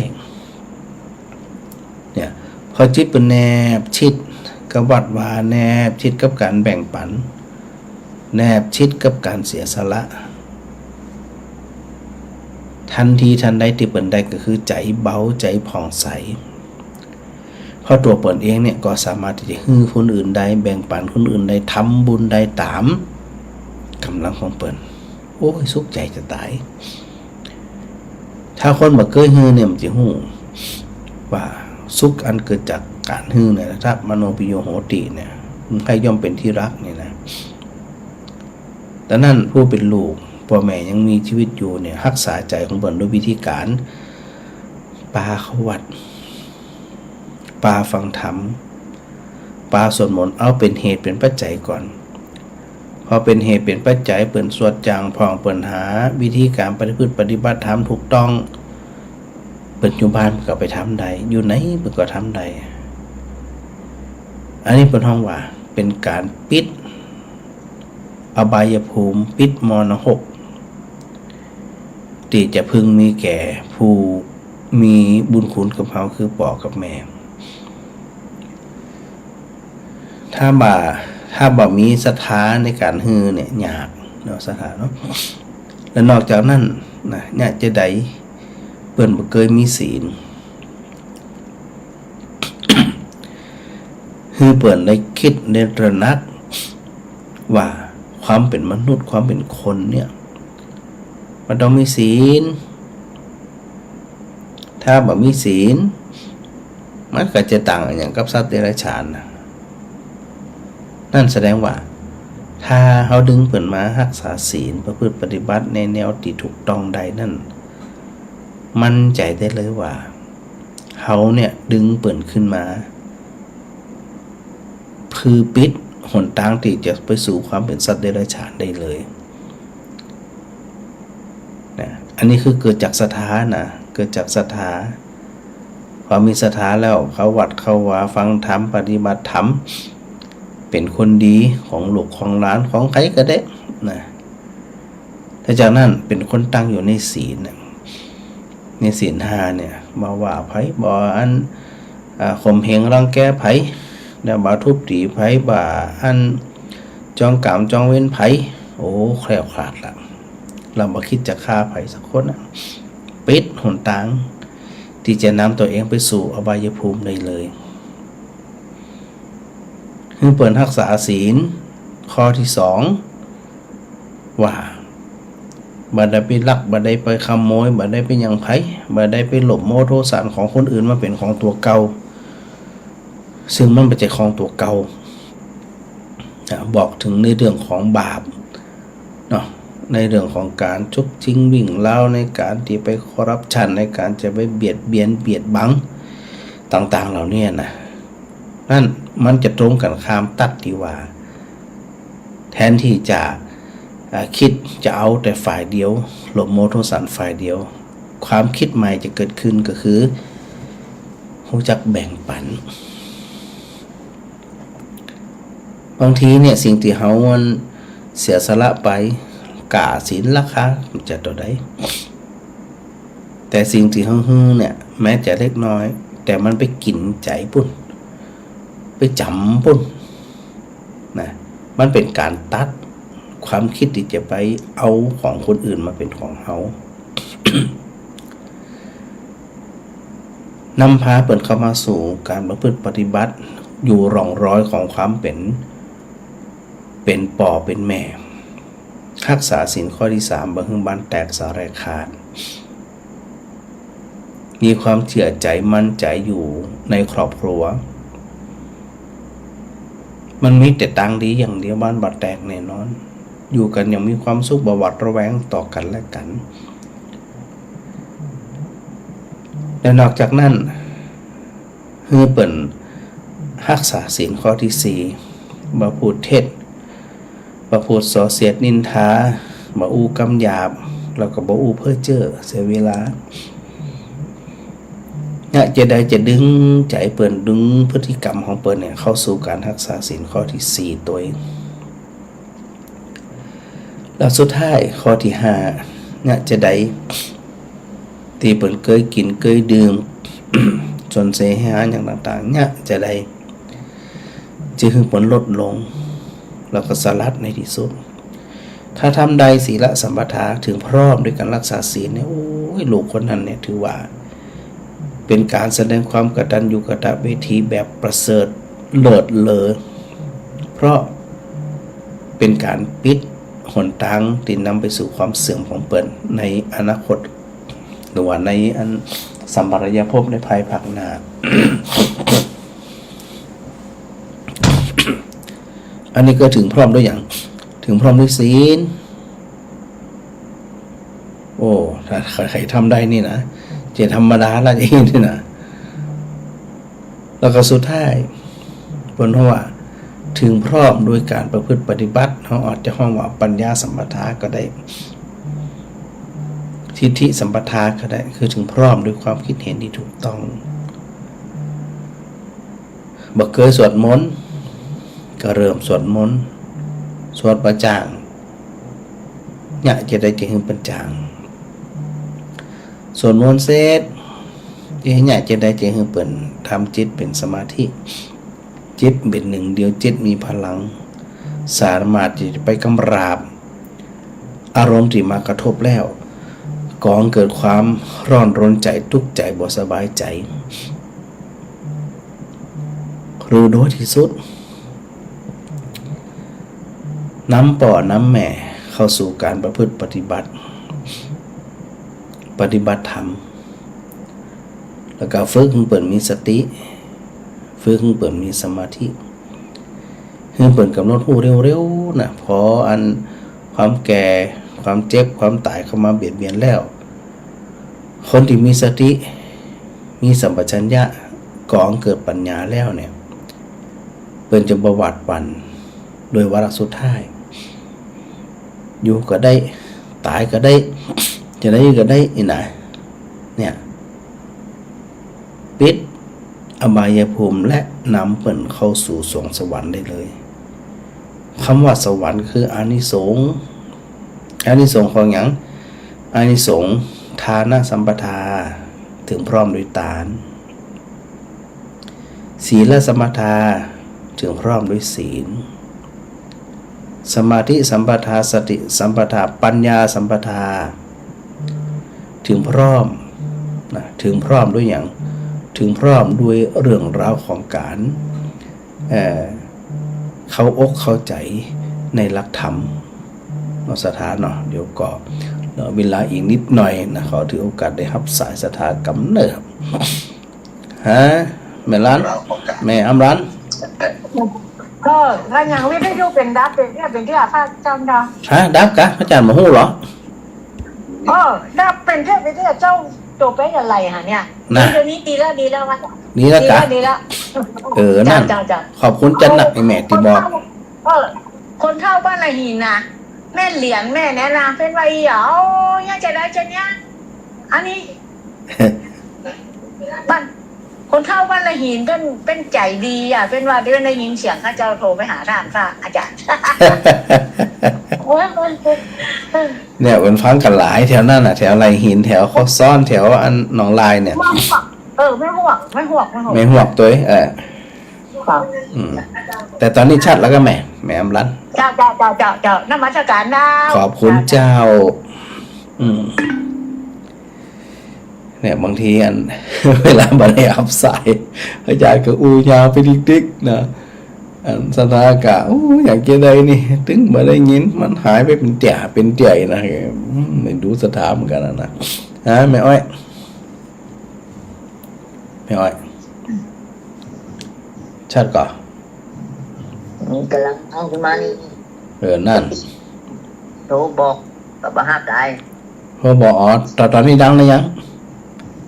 เนี่ย พอจิตเปิ้นแนบชิดกับวัดวา แนบชิดกับก๋านแบ่งปัน แนบชิดกับก๋านเสียสละ ทันทีทันใดตี้เปิ้นได้ก็คือใจ๋เบา ใจ๋ผ่องใส เพราะตั๋วเปิ้นเองเนี่ยก็สามารถตี้จะหื้อคนอื่นได้ แบ่งปันคนอื่นได้ ทำบุญได้ต๋ามก๋ำลังของเปิ้น โอ้ย สุขใจ๋จะต๋าย ถ้าคนบ่เกยหื้อเนี่ย มันจะฮู้ว่าสุขอันเกิดจากก๋านหื้อเนี่ย ถ้ามโนปิโยโหติเนี่ย มันใค่ย่อมเป๋นที่ฮักเนี่ยนะ ดังนั้นผู้เป๋นลูก ป้อแม่ยังมีจีวิตอยู่เนี่ย ฮักษาใจ๋ของเปิ้นด้วยวิธีก๋าน ปาเข้าวัด ปาฟังธรรม ปาสวดมนต์ เอาเป๋นเหตุเป๋นปัจจัยก่อน พอเป๋นเหตุเป๋นปัจจัย เปิ้นสวดจ่างผ่อง เปิ้นหาวิธีก๋านประพฤติปฏิบัติธรรมถูกต้อง เปิ้นอยู่บ้านเปิ้นก็ไปทำได้ อยู่ไหนเปิ้นก็ทำได้ อันนี้เปิ้นฮ้องว่าเป๋นก๋านปิดอบายภูมิ ปิดมรณหก ตี้จะพึงมีแก่ผู้มีบุญคุณกับเฮา คือป้อกับแม่ ถ้าบ่า ถ้าบ่มีศรัทธาในก๋านหื้อเนี่ย ยากเนาะ ศรัทธาเนาะ และนอกจากนั้นนะ ยะจาใดเปิ้นบ่เกยมีศีล หื้อเปิ้นได้กึ๊ดได้ตระหนักว่าความเป๋นมนุษย์ ความเป๋นคนเนี่ย มันต้องมีศีล ถ้าบ่มีศีล มันก็จะต่างอะหยังกับสัตว์เดรัจฉานนะ นั่นแสดงว่า ถ้าเฮาดึงเปิ้นมาฮักษาศีล ประพฤติปฏิบัติในแนวตี้ถูกต้องได้นั่น มั่นใจ๋ได้เลยว่า เฮาเนี่ยดึงเปิ้นขึ้นมา เปื้อปิดหนตางตี้จะไปสู่ความเป๋นสัตว์เดรัจฉานได้เลยนะ อันนี้คือเกิดจากศรัทธานะ เกิดจากศรัทธา พอมีศรัทธาแล้ว เข้าวัดเข้าวา ฟังธรรม ปฏิบัติธรรม เป๋นคนดีของลูกของหลาน ของใผก็ได้นะ แล้วจากนั้นเป๋นคนตั้งอยู่ในศีลน่ะ ในศีลห้าเนี่ย บ่ว่าใผ บ่อัน อ่า ข่มเหงรังแกใผ แล้วบ่ทุบตี๋ใผ บ่อันจองก๋รรมจองเวรใผ โอ้ แคล้วคลาดละ เฮาบ่กึ๊ดจะฆ่าใผสักคนน่ะ ปิดหนตางตี้จะนำตั๋วเองไปสู่อบายภูมิได้เลย หื้อเปิ้นฮักษาศีล ข้อตี้สอง ว่า บ่ได้ไปลัก บ่ได้ไปขโมย บ่ได้ไปหยังใผ บ่ได้ไปโลภโมโทสันของคนอื่นมาเป๋นของตั๋วเก่า ซึ่งมันบ่ใจ้ของตั๋วเก่า อ่า บอกเถิงในเรื่องของบาปเนาะ ในเรื่องของก๋านจุกจิงวิ่งราว ในก๋านตี้ไปคอร์รัปชัน ในก๋านจะไปเบียดเบียนเบียดบังต่างๆ เหล่านี้นะ นั่นมันจะตรงกันข้ามตั๊ดตี้ว่า แทนตี้จะ อ่า กึ๊ดจะเอาแต่ฝ่ายเดียว โลภโมโทสันฝ่ายเดียว ความกึ๊ดใหม่จะเกิดขึ้นก็คือ ฮู้จักแบ่งปัน บางทีเนี่ยสิ่งตี้เฮาอันเสียสละไป ก้าศีลราคาจะเต้าใด แต่สิ่งตี้เฮาหื้อเนี่ย แม้จะเล็กน้อย แต่มันไปกิ๋นใจ๋ปุ้น ไปจ๋ำปุ้นนะ มันเป๋นก๋านตั๊ดความกึ๊ดตี้จะไปเอาของคนอื่นมาเป๋นของเฮา นำพาเปิ้นเข้ามาสู่ก๋านประพฤติปฏิบัติ อยู่ร่องรอยของความเป๋น เป๋นป้อเป๋นแม่ ฮักษาศีลข้อตี้สาม บ่หื้อบ้านแตกสาแหรกขาด มีความเจื้อใจ๋มั่นใจ๋อยู่ในครอบครัว มันมีแต่ตางดีอย่างเดียว บ้านบ่แตกแน่นอน อยู่กั๋นอย่างมีความสุข บ่หวาดระแวงต่อกั๋นและกั๋น และนอกจากนั้น หื้อเปิ้นฮักษาศีลข้อตี้สี่ บ่พูดเท็จ บ่พูดส่อเสียดนินทา บ่อู้กำหยาบ แล้วก็บ่อู้เพ้อเจ้อเสียเวลา เยียะจะใดจะดึงใจ๋เปิ้น ดึงพฤติกรรมของเปิ้นเนี่ยเข้าสู่ก๋านฮักษาศีลข้อตี้สี่ตวย แล้วสุดท้ายข้อตี้ห้า เยียะจะใดตี้เปิ้นเกยกิ๋นเกยดื่ม ส่วนเสหะอย่างต่างๆ เยียะจะใด จะหื้อเปิ้นลดลง แล้วก็สลัดในตี้สุด ถ้าทำได้ศีลสัมปทา เถิงพร้อมด้วยก๋านฮักษาศีลเนี่ย โอ้ย ลูกคนนั้นเนี่ยถือว่า เป๋นก๋านแสดงความกตัญญูกตเวทีแบบประเสริฐเลิศเลอ เพราะเป๋นก๋านปิดหนตางตี้นำไปสู่ความเสื่อมของเปิ้นในอนาคต หรือว่าในอันสัมปรายภพในภายภาคหน้า อันนี้ก็เถิงพร้อมด้วยหยัง เถิงพร้อมด้วยศีล โอ้ ถ้าใผทำได้นี่นะ จะธรรมดาละ จะเห็นนี่นะ แล้วก็สุดท้าย เปิ้นว่าเถิงพร้อมด้วยก๋านประพฤติปฏิบัติ เฮาอาจจะฮ้องว่าปัญญาสัมปทาก็ได้ ทิฏฐิสัมปทาก็ได้ คือเถิงพร้อมด้วยความคิดเห็นตี้ถูกต้อง บ่เกยสวดมนต์ ก็เริ่มสวดมนต์ สวดบ่จ๋าง เยียะจะใดจะหื้อเปิ้นจ๋าง สวดมนต์เสร็จ เยียะจะใดจะหื้อเปิ้นทำจิตเป๋นสมาธิ จิตเป๋นหนึ่งเดียว จิตมีพลัง สามารถตี้จะไปกำราบ อารมณ์ตี้มากระทบแล้ว ก่อหื้อเกิดความร้อนรนใจ๋ ตุ๊กใจ๋ บ่สบายใจ๋ หรือโดยตี้สุด นำป้อนำแม่เข้าสู่ก๋านประพฤติปฏิบัติ ปฏิบัติธรรม แล้วก็ฝึกหื้อเปิ้นมีสติ ฝึกหื้อเปิ้นมีสมาธิ หื้อเปิ้นก๋ำหนดฮู้เร็วๆ นะ พออันความแก่ ความเจ็บ ความต๋ายเข้ามาเบียดเบียนแล้ว คนตี้มีสติ มีสัมปชัญญะ ก่อหื้อเกิดปัญญาแล้วเนี่ย เปิ้นจะบ่หวาดหวั่น โดยวาระสุดท้าย อยู่ก็ได้ ต๋ายก็ได้ จะใดก็ได้ นี่นะ เนี่ย ปิดอบายภูมิและนำเปิ้นเข้าสู่สวงสวรรค์ได้เลย กำว่าสวรรค์คืออานิสงส์ อานิสงส์ของหยัง อานิสงส์ทานสัมปทา เถิงพร้อมด้วยตาน ศีลสัมปทา เถิงพร้อมด้วยศีล สมาธิสัมปทา สติสัมปทา ปัญญาสัมปทา เถิงพร้อม นะ เถิงพร้อมด้วยหยัง เถิงพร้อมด้วยเรื่องราวของก๋าน เอ่อ เข้าอกเข้าใจ๋ในหลักธรรม เนาะศรัทธาเนาะ เดี๋ยวก็เหลือเวลาอีกนิดหน่อยนะ ขอถือโอกาสได้ฮับสายศรัทธาก่ำเน่อ ฮะ แม่หลาน แม่อำหลาน ก็ ก็ยังวิทยุเป๋นดับเป๋นเตี้ย เป๋นเตี้ย พระอาจารย์เนาะ ฮะ ดับกะ พระอาจารย์บ่ฮู้เหรอ เออ ดับเป๋นเตี้ย เป๋นเตี้ย เจ้าโตไปอะไรฮะเนี่ย น่ะ เดี๋ยวนี้ดีแล้ว ดีแล้ววะ ดีแล้วกะ ดีแล้ว ดีแล้ว เออ นั่น เจ้า เจ้า ขอบคุณจันนักไอ้แม่ตี้บอก เออ คนเฒ่าบ้านละหินน่ะ แม่เหรียญแม่แนะนำเปิ้นว่า อี๋ เอา ยังจะได้จะเนี่ย อันนี้ บ้าน คนเฒ่าบ้านละหินเปิ้น เปิ้นใจ๋ดีอ่ะ เปิ้นว่าเปิ้นได้ยินเสียงเขาเจ้าโทรไปหาท่านพระอาจารย์ เนี่ย เปิ้นฟังกั๋นหลายแถวนั้นน่ะ แถวละหิน แถวคอซ้อน แถวอันหนองลายเนี่ย เออ แม่ฮวก แม่ฮวก แม่ฮวก แม่ฮวกตวย เออ ครับ อืม แต่ต๋อนนี้ชัดแล้วกะแม่ แม่อำหลาน เจ้า เจ้า เจ้า เจ้า เจ้า นมัสการนะ ขอบคุณเจ้า อืม เนี่ย บางทีอัน เวลาบ่ได้ฮับสาย อาจารย์ก็อู้ยาวไปติ๊กๆ นะ อันศรัทธาก็ อู้ อยากจะได้นี่ ตึงบ่ได้ยิน มันหายไปเป๋นเตี้ย เป๋นเตี้ยนะ อืม ไม่รู้ศรัทธาเหมือนกั๋นนะ ฮะ แม่อ้อย แม่อ้อย ชัดก่อ นี่ก่ำลังเอาขึ้นมานี่ เออ นั่น โทรบอกกับบ่ฮับสาย โทรบอก อ๋อ ต๋อน ต๋อนนี้ดังแล้วยัง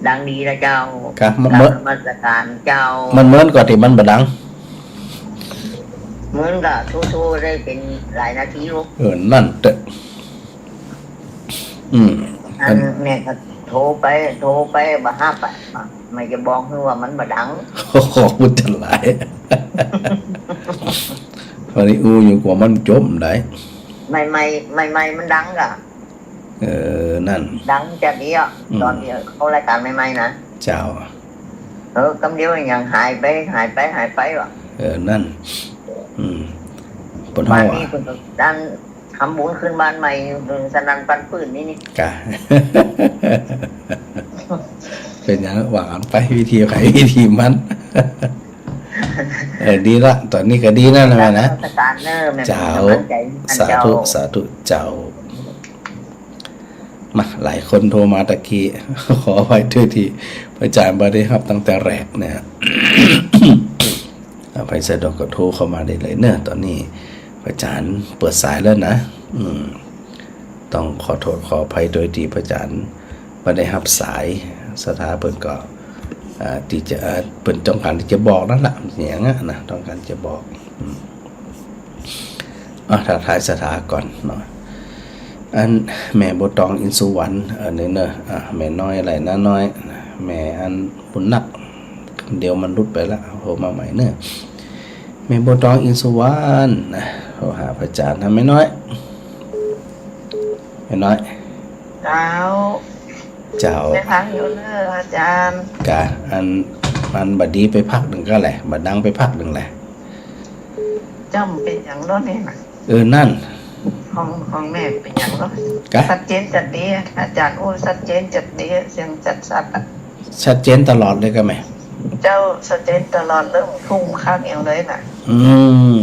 ดังดีละเจ้า ครับ มัน กราบนมัสการเจ้า มันเหมือนกับตี้มันบ่ดัง เหมือนกับโทรๆ ได้เป๋นหลายนาทีลูก เออ นั่นเต๊อะ อืม อัน อันแม่ก็โทรไป โทรไปบ่ฮับอะ แม่จะบอกหื้อว่ามันบ่ดัง โอ้โห มันจะหลาย วันนี้อู้อยู่กว่ามันจบได้ ใหม่ๆ ใหม่ๆ มันดังก่ะ เออ นั่น ดังจัดเดียว อืม ต๋อนตี้เข้ารายก๋านใหม่ๆ นะ เจ้า เออ กำเดียวยังหายไป หายไป หายไปว่ะ เออ นั่น อืม เปิ้นฮ้องว่า บาดนี้เปิ้นก็ดันทำบุญขึ้นบ้านใหม่อยู่ เปิ้นสนั่นปันปื้นนี่นี่ กะ เป๋นหยังว่ากั๋นไป วิธีใผวิธีมัน เออ ดีละ ต๋อนนี้ก็ดีนั่นแหละนะ นมัสการเน้อแม่ เจ้า เป๋นก๋ำลังใจ๋หื้อกั๋น สาธุ เจ้า สาธุ เจ้า มา หลายคนโทรมาตะกี้ ขออภัยด้วยตี้พระอาจ๋ารย์บ่ได้ฮับตั้งแต่แรกเนี่ย อ่า ใผสะดวกก็โทรเข้ามาได้เลยเนอะ ต๋อนนี้พระอาจ๋ารย์เปิดสายแล้วนะ อืม ต้องขอโทษขออภัยโดยตี้พระอาจ๋ารย์บ่ได้ฮับสาย ศรัทธาเปิ้นก็ อ่า ตี้จะ อ่า เปิ้นต้องก๋านตี้จะบอกนั่นแหละ อย่างนั้นนะ ต้องก๋านจะบอก อืม อ่ะ ทักทายศรัทธาก่อนเนาะ อันแม่บัวตอง อินทร์สุวรรณ อันนี้เนอะ อ่ะ แม่น้อยอะไรนะ น้อย แม่อันบุญนัก เดี๋ยวมันหลุดไปละ โทรมาใหม่เนอะ แม่บัวตอง อินทร์สุวรรณ นะ โทรหาพระอาจ๋ารย์นะ แม่น้อย แม่น้อย เจ้า เจ้า ไปพักอยู่เนอะอาจ๋ารย์ กะ อัน มันบ่ดีไปพักนึ่งก็แหละ บ่ดังไปพักนึ่งแหละ เจ้ามันเป๋นหยังเนาะนี่นะ เออ นั่น ของ ของแม่เป๋นหยังเนาะ กะ ชัดเจนจัดดี อาจ๋ารย์อู้ชัดเจนจัดดี เสียงชัดๆ อะ ชัดเจนตลอดเลยกะแม่ เจ้า ชัดเจนตลอดเลย ทุ่มข้างเดียวเลยน่ะ อืม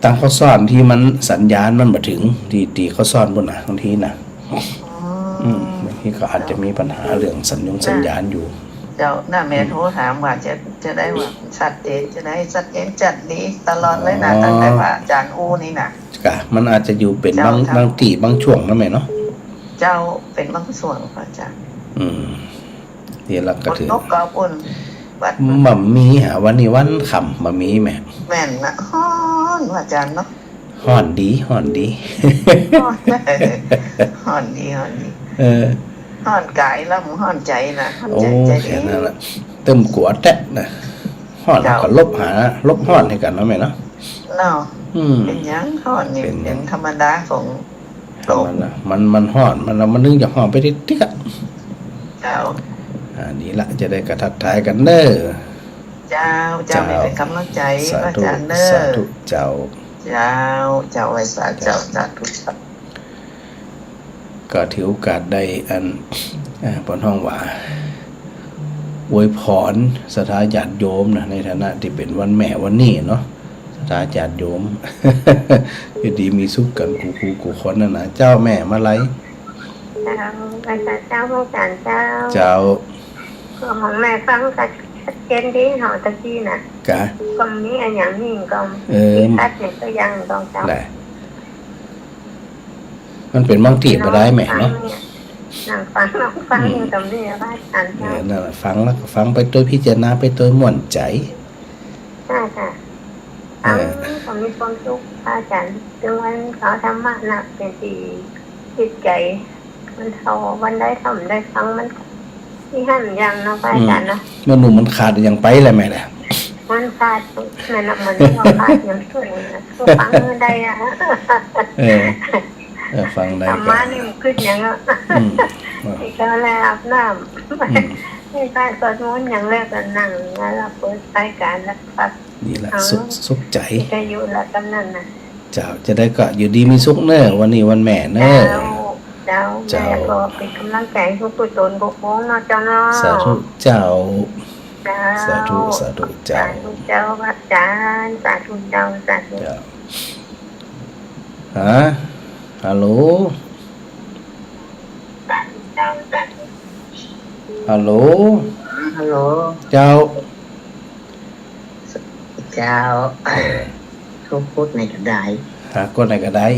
ตางข้อซ่อนตี้มันสัญญาณมันบ่เถิง ตี้ ตี้ข้อซ่อนปู๊นน่ะ บางทีน่ะ อืม อืม บางทีก็อาจจะมีปัญหาเรื่องสัญญงสัญญาณอยู่ เจ้า น่ะแม่โทรถามว่าจะ จะได้ว่าชัดเจน จะได้ชัดเจนจัดดีตลอดเลยน่ะ อ๋อ ตั้งแต่ว่าอาจ๋ารย์อู้นี่น่ะ กะ มันอาจจะอยู่เป๋นบาง เจ้า บางตี้บางช่วงนะแม่เนาะ เจ้า เป๋นบางช่วง พระอาจ๋ารย์ อืม นี่ละก็ถือ ฝนตกก็ปู๊น วัด บ่มีหา วันนี้วันค่ำบ่มีแม่ แม่นนะ ฮ้อน พระอาจ๋ารย์เนาะ ฮ้อนดี ฮ้อนดี ฮ้อน ฮ้อนดี ฮ้อนดี เออ ฮ้อนก๋ายแล้วมันฮ้อนใจ๋น่ะ ฮ้อนใจ๋ โอ้ ใจ๋ดี แค่นั้นละ เติมกั๋วแต๊นะ ฮ้อน เจ้า ก็หลบหา หลบฮ้อนหื้อกั๋นเนาะแม่เนาะ เนาะ อืม เป๋นหยังฮ้อนนี่ เป๋นหยัง เป๋นธรรมดาของ ธรรมดา มัน มันฮ้อน มัน มันนึ่งจะฮ้อนไปติ๊กๆ อะ เจ้า อ่า นี่ละ จะได้กะทักทายกั๋นเน้อ เจ้า เจ้า เจ้า เป๋นก๋ำลังใจ๋ สาธุ พระอาจ๋ารย์เน้อ สาธุ เจ้า เจ้า เจ้า ไหว้สา เจ้า สาธุ เจ้า ก็ถือโอกาสได้อัน อ่า เปิ้นฮ้องว่า อวยพรศรัทธาญาติโยมนะ ในฐานะตี้เป๋นวันแม่วันนี้เนาะ ศรัทธาญาติโยม อยู่ดีมีสุขกั๋นกู้ กู้ กู้คนนั่นนะ เจ้า แม่มาลัย เจ้า ไหว้สาเจ้า พระอาจ๋ารย์เจ้า เจ้า ก็ของแม่ฟังก็ชัดเจนดี หอตะกี้น่ะ กะ ก็มีอะหยังนี่ก็ เออ ติดขัดเนี่ยก็ยังต้องเจ้า ได้ มันเป๋นบางตี้บ่ได้แม่เนาะ นั่งฟัง นั่งฟัง อืม อยู่ตรงนี้ พระอาจ๋ารย์ เออ นั่นแหละ ฟังแล้วก็ฟังไปโตย พิจารณาไปโตยม่วนใจ๋ ค่ะ ค่ะ เออ ฟังก็มีความสุข พระอาจ๋ารย์ ถึงวันเขาธรรมะน่ะ เป๋นตี้จิตใจ๋ มันเท่าวันใดถ้าบ่ได้ฟังมันก็ ตี้หั้นอย่างเนาะ พระอาจ๋ารย์เนาะ อืม มันหนุ่มมันขาดอย่างไปแหละแม่แหละ มันขาด แม่นน่ะ มันก็ขาดอย่างเกินนะ ก็ฟังบ่ได้อะ เออ เออ ฟังได้ ธรรมะนี่มันขึ้นอย่างเนาะ อืม นี่ก็เลยอาบน้ำ อืม นี่ก็สวดมนต์อย่างแรกก็นั่งแล้วเปิดรายการแล้วฟัง นี่ละ เอา สุข สุขใจ๋ วิทยุละกำนั้นน่ะ เจ้า จะได้ก็อยู่ดีมีสุขเน้อ วันนี้วันแม่เน้อ เจ้า เจ้า เจ้า แม่ก็เป๋นก๋ำลังใจ๋กู้ตนกู้ปวงเนาะเจ้าเนาะ สาธุเจ้า เจ้า สาธุ สาธุเจ้า สาธุเจ้า พระอาจ๋ารย์ สาธุเจ้า สาธุ เจ้า ฮะ ฮัลโหล ฮัลโหล ฮัลโหล เจ้า เจ้า เออ ทุกข์พุทธในกระได หาคนไหนก็ได้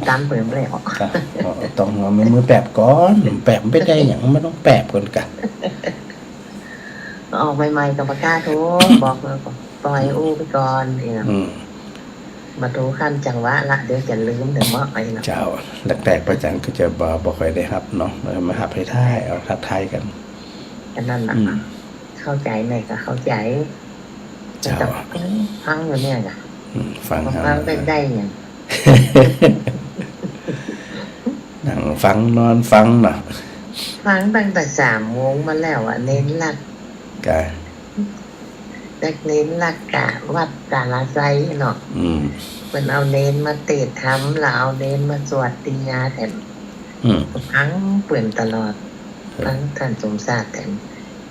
ต๋ามเปิ้นบ่ได้ออก ก็ อ๋อ ต้องเอามือแปบก่อน แปบบ่ได้หยัง มันต้องแปบก่อนกะ ออกใหม่ๆ ก็บ่กล้าโทร บอกเลย ปล่อยอู้ไปก่อน อืม มาโทรข้ามจังหวะละ เดี๋ยวจะลืม เดี๋ยวเมาะไปเนาะ เจ้า แรกๆ พระอาจารย์ก็จะบ่ บ่ค่อยได้ฮับเนาะ เออ มาฮับท้ายๆ เอาทักทายกั๋น อันนั้นน่ะ อืม เข้าใจ๋แม่ก็เข้าใจ๋ เจ้า แต่ฟังอยู่เนี่ยน่ะ อืม ฟัง ฟัง เอา ได้ ได้เนี่ย นั่งฟังนอนฟังเนาะ ฟังตั้งแต่สามโมงมาแล้วอะ เณรลักษณ์ กะ เด็กเณรลักษณ์กะวัดสารไซเนาะ อืม เปิ้นเอาเณรมาเตศน์ธรรม แล้วเอาเณรมาสวดติยาแถม อืม ฟังเปิ้นตลอด เออ ฟังท่านสมชาติแถม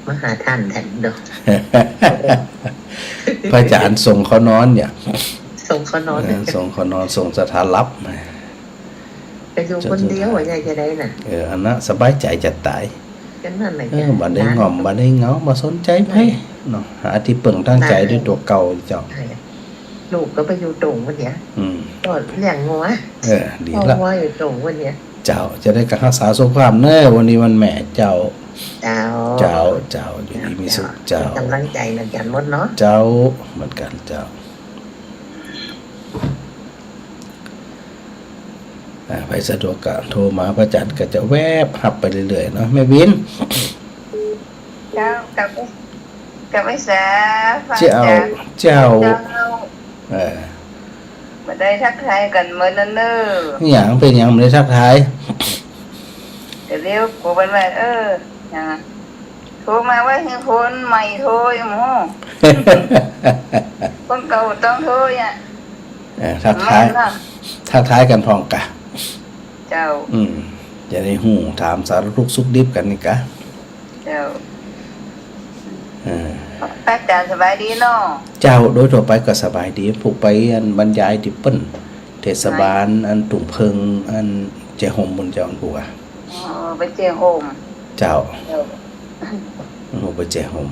มาหาท่านแถมดอก พระอาจารย์ส่งเขานอนเนี่ย ส่งเขานอน เออ ส่งเขานอน ส่งสถานรับ ไปอยู่คนเดียวอะ ยายจะได้น่ะ เออ อันนั้นสบายใจ๋จะต๋าย ก็นั่นแหละ เออ จ้ะ บ่ได้ง่อม บ่ได้เหงา บ่สนใจ๋ใผเนาะ หาตี้เปิ้งตางใจ๋ด้วยตั๋วเก่าเจ้า ใช่ ลูกก็ไปอยู่ตรงวันเนี้ย อืม ก็เลี้ยงงัว เออ ดีละ เฝ้างัวอยู่ตรงวันเนี้ย เจ้า จะได้ก็ฮักษาสุขภาพเน้อ วันนี้วันแม่เจ้า เจ้า เจ้า เจ้า อยู่ดีมีสุขเจ้า เจ้า เป๋นก๋ำลังใจ๋เหมือนกั๋นหมดเนาะ เจ้า เหมือนกั๋นเจ้า อ่า ใผสะดวกก็โทรมา พระอาจารย์ก็จะแวบฮับไปเรื่อยๆ เนาะ แม่วิน เจ้า กับ กับไอ้สา พระอาจารย์ เจ้า เจ้า เจ้า เออ บ่ได้ทักทายกั๋นเมินแล้วเน้อ หยัง เป๋นหยังบ่ได้ทักทาย แต่เดี๋ยวกูเปิ้นว่า เออ หยังอะ โทรมาว่าหื้อคนใหม่โทรอยู่หมู่ คนเก่าต้องโทรอ่ะ เออ ทักทาย แม่นเนาะ ทักทายกั๋นพ่องกะ เจ้า อืม จะได้ฮู้ ถามสารทุกข์สุขดิบกั๋นนี่กะ เจ้า เออ พระอาจารย์สบายดีเนาะ เจ้า โดยทั่วไปก็สบายดี ผู้ไปอันบรรยายตี้เปิ้น เทศบาลอันตุ่งเพิง อันแจ้ห่มบุญเจ้าอันผู้ว่า อ๋อ ไปแจ้ห่ม เจ้า เจ้า โอ้ ไปแจ้ห่ม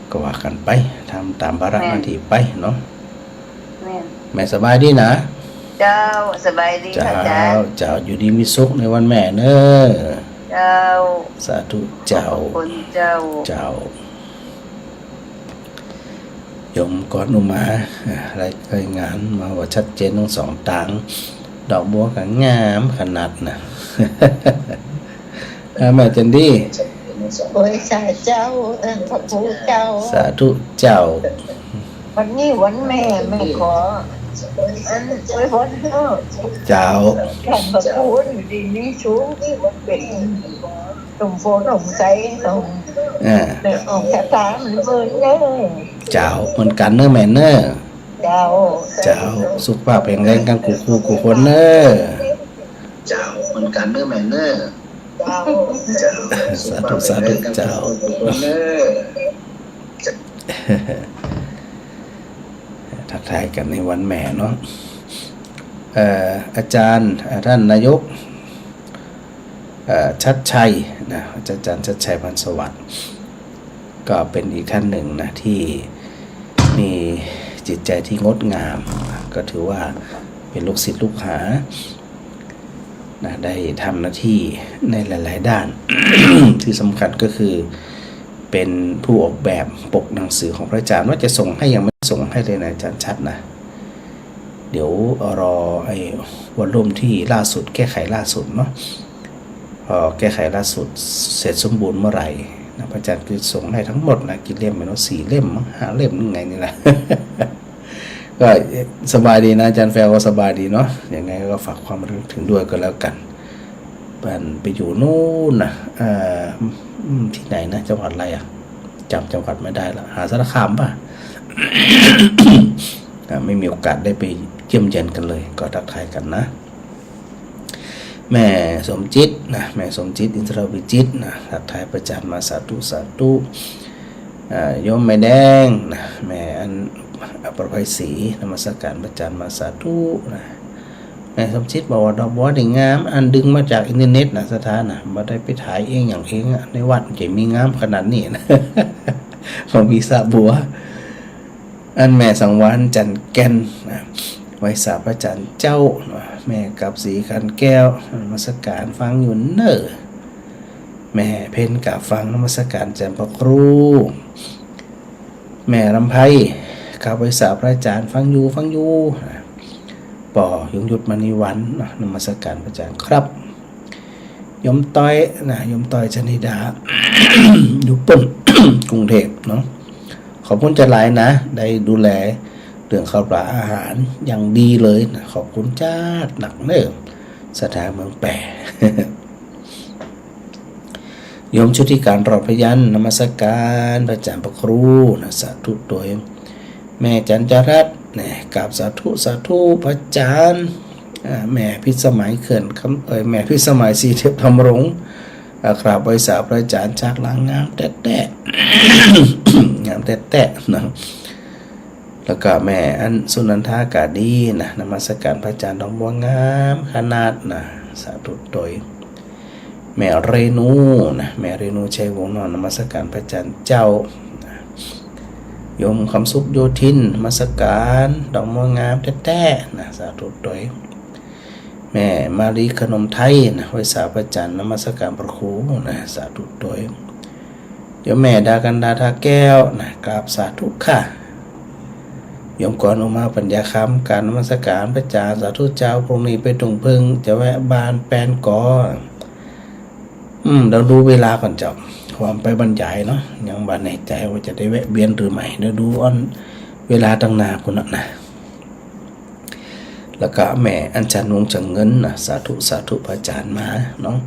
ก็ว่ากั๋นไป ต๋าม ต๋ามภาระหน้าตี้ไปเนาะ แม่น แม่สบายดีนะ เจ้า สบายดี เจ้า ค่ะอาจารย์ เจ้า อยู่ดีมีสุขในวันแม่เน้อ เจ้า สาธุเจ้า ขอบคุณเจ้า เจ้า โยมกรอุมา อ่า ราย รายงานมาว่าชัดเจนตึงสองตาง ดอกบัวก็งามขนาดน่ะ อ่า แม่จันดี โอ้ย สาเจ้า เออ พระครูเจ้า สาธุเจ้า วันนี้วันแม่ แม่ขอ อัน อวยพรเนาะ เจ้า ท่านพระครูอยู่ดีมีสุข เป๋น สมโพธิ์สมไตร เออ แม่ออกชะตามันเบิ่นเด้อ เจ้า เหมือนกั๋นเน้อแม่เน้อ เจ้า เจ้า สุขภาพแข็งแรงกั๋นกู้คู่กู้คนเน้อ เจ้า เหมือนกั๋นเน้อแม่เน้อ เจ้า เจ้า สาธุ สาธุ เจ้า สุขภาพแข็งแรงกั๋นกู้คู่กู้คนเน้อ ทักทายกั๋นในวันแม่เนาะ เอ่อ อาจารย์ อ่า ท่านนายก เอ่อ ชัดชัยนะ อาจารย์ชัดชัย พรรณสวัสดิ์ ก็เป๋นอีกท่านนึ่งนะ ตี้มีจิตใจ๋ตี้งดงาม ก็ถือว่าเป๋นลูกศิษย์ลูกหานะ ได้ทำหน้าตี้ในหลายๆ ด้าน ตี้สำคัญก็คือเป๋นผู้ออกแบบปกหนังสือของพระอาจารย์ ว่าจะส่งให้ ยังไม่ส่งให้เลยนะ อาจารย์ชัดนะ เดี๋ยวรอไอ้วอลลุ่มตี้ล่าสุด แก้ไขล่าสุดเนาะ พอแก้ไขล่าสุดเสร็จสมบูรณ์เมื่อไหร่นะ พระอาจารย์ก็ส่งให้ตึงหมดนะ กี่เล่มไม่รู้ สี่เล่มมั้ง ห้าเล่มหรือไงนี่นะ ก็สบายดีนะ อาจารย์แฟร์ก็สบายดีเนาะ ยังไงก็ฝากความระลึกถึงด้วยก็แล้วกั๋น บ้านไปอยู่โน้นนะ เอ่อ อืม ตี้ไหนนะ จังหวัดอะไรอะ จ๋ำจังหวัดไม่ได้ละ มหาสารคามป่ะ อ่า ไม่มีโอกาสได้ไปเยี่ยมเยียนกั๋นเลย ก็ทักทายกั๋นนะ แม่สมจิตนะ แม่สมจิต อินทรวิจิตรนะ ทักทายพระอาจารย์มา สาธุ สาธุ อ่า โยมแม่แดงนะ แม่อัน ประไพศรี นมัสการพระอาจารย์มา สาธุนะ แม่สมจิตบอกว่าดอกบัวนี่งาม อันดึงมาจากอินเทอร์เน็ตนะ ศรัทธานะ บ่ได้ไปถ่ายเองอย่างเองอะ ในวัดจะมีงามขนาดนี้นะ เขามีสระบัว อันแม่สังวาลย์ จันทร์แก่นนะ ไหว้สาพระอาจารย์เจ้าเนาะ แม่กาบศรีขันแก้ว นมัสการฟังอยู่เน่อ แม่เพ็ญกาบฟัง นมัสการอาจารย์พระครู แม่ลำไพ กาบไหว้สาพระอาจารย์ฟังอยู่ ฟังอยู่ ป้อยงยุทธ มณีวรรณ นมัสการพระอาจารย์ครับ โยมต้อยนะ โยมต้อยชนิดา อยู่เปิ้น กรุงเทพฯเนาะ ขอบคุณจ๊าดหลายนะ ได้ดูแลเรื่องข้าวปลาอาหารอย่างดีเลยนะ ขอบคุณจ๊าดนักเน่อ ศรัทธาเมืองแป โยมชุติการ รอดพยัญชนะ นมัสการพระอาจารย์พระครูนะ สาธุตวย แม่จันจรัตน์นะ กราบสาธุ สาธุพระอาจารย์ อ่า แม่พิสมัยเขื่อนคำ เอ่อ แม่พิสมัย ศรีเทพธรรมรงค์ อ่า กราบไหว้สาพระอาจารย์ ฉากหลังงามแต๊ๆ งามแต๊ๆ นะ แล้วก็แม่อันสุนันทากาดีนะ นมัสการพระอาจารย์ ดอกบัวงามขนาดนะ สาธุตวย แม่เรนูนะ แม่เรนูชัยวงศ์เนาะ นมัสการพระอาจารย์เจ้านะ โยมคำสุขโยธิน นมัสการ ดอกบัวงามแต๊ๆ นะ สาธุตวย แม่มาลีขนมไทยนะ ไหว้สาพระอาจารย์ นมัสการพระครูนะ สาธุตวย โยมแม่ดากันดา ทาแก้วนะ กราบสาธุค่ะ โยมกรอุมา ปัญญาคำ กราบนมัสการพระอาจารย์ สาธุเจ้า พรุ่งนี้ไปถุงผึ้ง จะแวะบ้านแปนก่อ อืม เดี๋ยวดูเวลาก่อนเจ้า ความไปบรรยายเนาะ ยังบ่แน่ใจว่าจะได้แวะเวียนหรือไม่ เดี๋ยวดูอันเวลาตังหน้าพุ้นนะนะ แล้วก็แม่อัญชัน วงศ์เฉิงเงินนะ สาธุ สาธุ พระอาจารย์มาเนาะ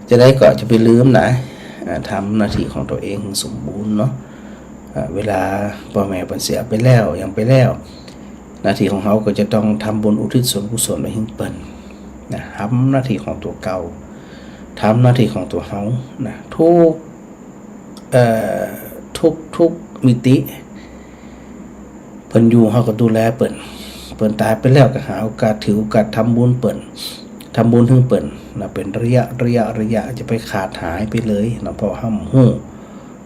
จะได้ก็จะไปลืมนะ อ่า ทำหน้าที่ของตัวเองให้สมบูรณ์เนาะ อ่า เวลาป้อแม่เปิ้นเสียไปแล้ว หยังไปแล้ว หน้าที่ของเฮาก็จะต้องทำบุญอุทิศส่วนกุศลไปหื้อเปิ้นนะ ทำหน้าที่ของตั๋วเก่า ทำหน้าที่ของตั๋วเฮานะ ทุก เอ่อ ทุก ทุกมิติ เปิ้นอยู่เฮาก็ดูแลเปิ้น เปิ้นต๋ายไปแล้วก็หาโอกาส ถือโอกาสทำบุญเปิ้น ทำบุญหื้อเปิ้นนะ เป๋นระยะ ระยะ ระยะ จะไปขาดหายไปเลยนะ เพราะเฮาบ่ฮู้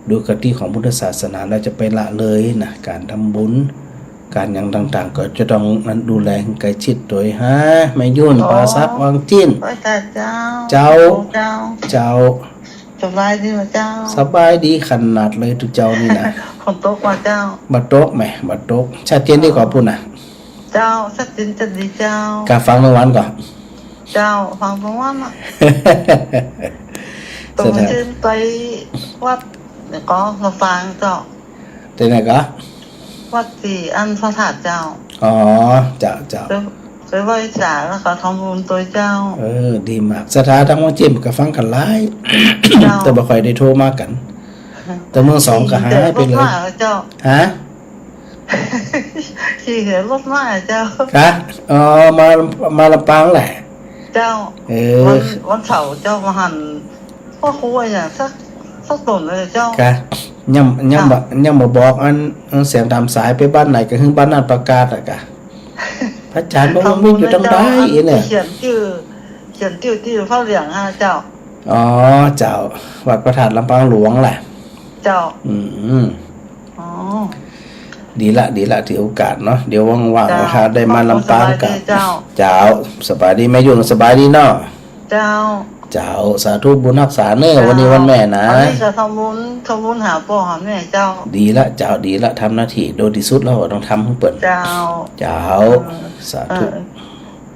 ดูคติของพุทธศาสนาแล้วจะไปละเลยนะ การทำบุญ การหยังต่างๆ ก็จะต้องนั้นดูแลหื้อใก้ชิดโตย ฮะ แม่ยุ่น ปาสัก วังจิน ไหว้สาเจ้า เจ้า เจ้า เจ้า สบายดีบ่เจ้า สบายดีขนาดเลยตุ๊เจ้านี่นะ ฝนตกบ่เจ้า บ่ตกแหม บ่ตก ชัดเจนดีก่อปุ้นนะ เจ้า ชัดเจนจะดีเจ้า กาฟังเมื่อวานก่อ เจ้า ฟังเมื่อวานน่ะ ตรงจื้อไปวัดเนี่ยก็มาฟังเจ้า ที่ไหนก่อ วัดตี้อันพระธาตุเจ้า อ๋อ เจ้า เจ้า ไป ไปไหว้สาแล้วก็ทำบุญโตยเจ้า เออ ดีมาก ศรัทธาตังวังจินก็ฟังกั๋นหลาย เจ้า แต่บ่ค่อยได้โทรมากั๋น แต่เมืองสองก็หายไปเลย ขี่รถมาเจ้า ฮะ ขี่รถมาเจ้า กะ อ๋อ มา มาลำปางแหละ เจ้า เออ วัน วันเสาร์เจ้ามาหัน พ่อครูอะหยังสัก สักต๋นเลยเจ้า กะ ยัง ยังบ่ เจ้า ยังบ่บอกอัน อันเสียงต๋ามสายไปบ้านไหนก็คือบ้านนั้นประกาศอะกะ พระอาจารย์บอกว่ามีอยู่ตรงใดเนี่ย เขียนจื้อ เขียนจื้อตี้พระเหลืองอะเจ้า อ๋อ เจ้า วัดพระธาตุลำปางหลวงแหละ เจ้า อืม อ๋อ ดีละ ดีละ ถือโอกาสเนาะ เดี๋ยวว่างๆ เจ้า ถ้าได้มาลำปางกะ เจ้า เจ้า สบายดี แม่ยุ่น สบายดีเนาะ เจ้า เจ้า สาธุบุญฮักษาเน่อ เจ้า วันนี้วันแม่นะ วันนี้จะทำบุญ ทำบุญหาป้อหาแม่เจ้า ดีละ เจ้า ดีละ ทำหน้าตี้โดยตี้สุดแล้ว ต้องทำหื้อเปิ้น เจ้า เจ้า เออ สาธุ เออ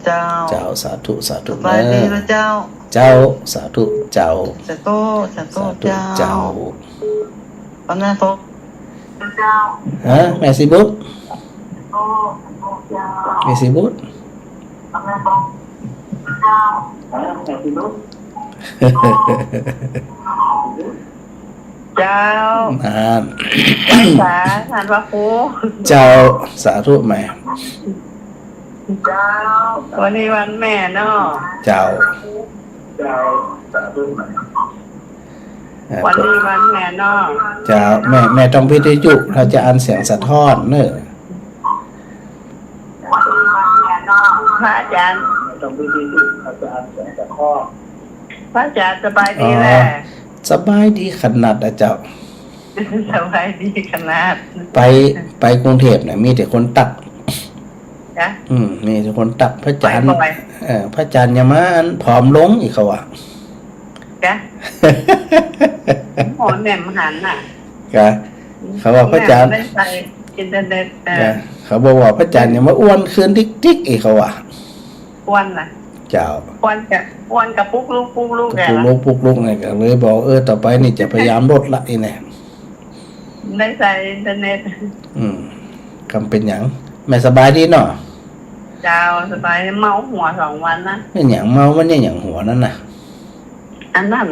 เจ้า เจ้า สาธุ สาธุ สบายดี เน่อ นะเจ้า เจ้า สาธุ เจ้า สาธุ สาธุ สาธุ เจ้า เจ้า วันนั้นผม เจ้า ฮะ แม่สีบุตร แม่สีบุตร เจ้า นั่น สา ท่านพระครู เจ้า สาธุแม่ เจ้า วันนี้วันแม่เนาะ เจ้า เจ้า สาธุแม่ อ่า วันนี้วันแม่เนาะ เจ้า แม่ แม่ต้องปิดวิทยุ เฮาจะอั้นเสียงสะท้อนเน่อ พระอาจารย์ พระอาจารย์สบายดีแหละ อ๋อ สบายดีขนาดอะเจ้า สบายดีขนาด ไป ไปกรุงเทพฯเนี่ย มีแต่คนตั๊ก กะ อืม นี่คนตัก พระอาจ๋ารย์ ไปบ่อย เออ พระอาจ๋ารย์อย่ามาอันผอมลงอีก เขาว่า กะ โอ้ แหม่มหันน่ะ กะ เขาว่าพระอาจ๋ารย์ แหม่มได้ใส่อินเทอร์เน็ต เออ กะ เขาบอกว่าพระอาจ๋ารย์อย่ามาอ้วนขึ้นติ๊กๆ อีก เขาว่า อ้วนน่ะ เจ้า อ้วนกะ อ้วนกะปุ๊กลุกปุ๊กลุก ปุ๊กลุกปุ๊กลุกไง ก็เลยบอก เออ ต่อไปนี่จะพยายามลดละ อีเนี่ย ได้ใส่อินเทอร์เน็ต อืม กำเป๋นหยัง แม่สบายดีเนาะ เจ้า สบาย เมาหัวสองวันนะ เป๋นหยังเมา มันเนี่ยหยังหัวนั้นน่ะ อันนั้น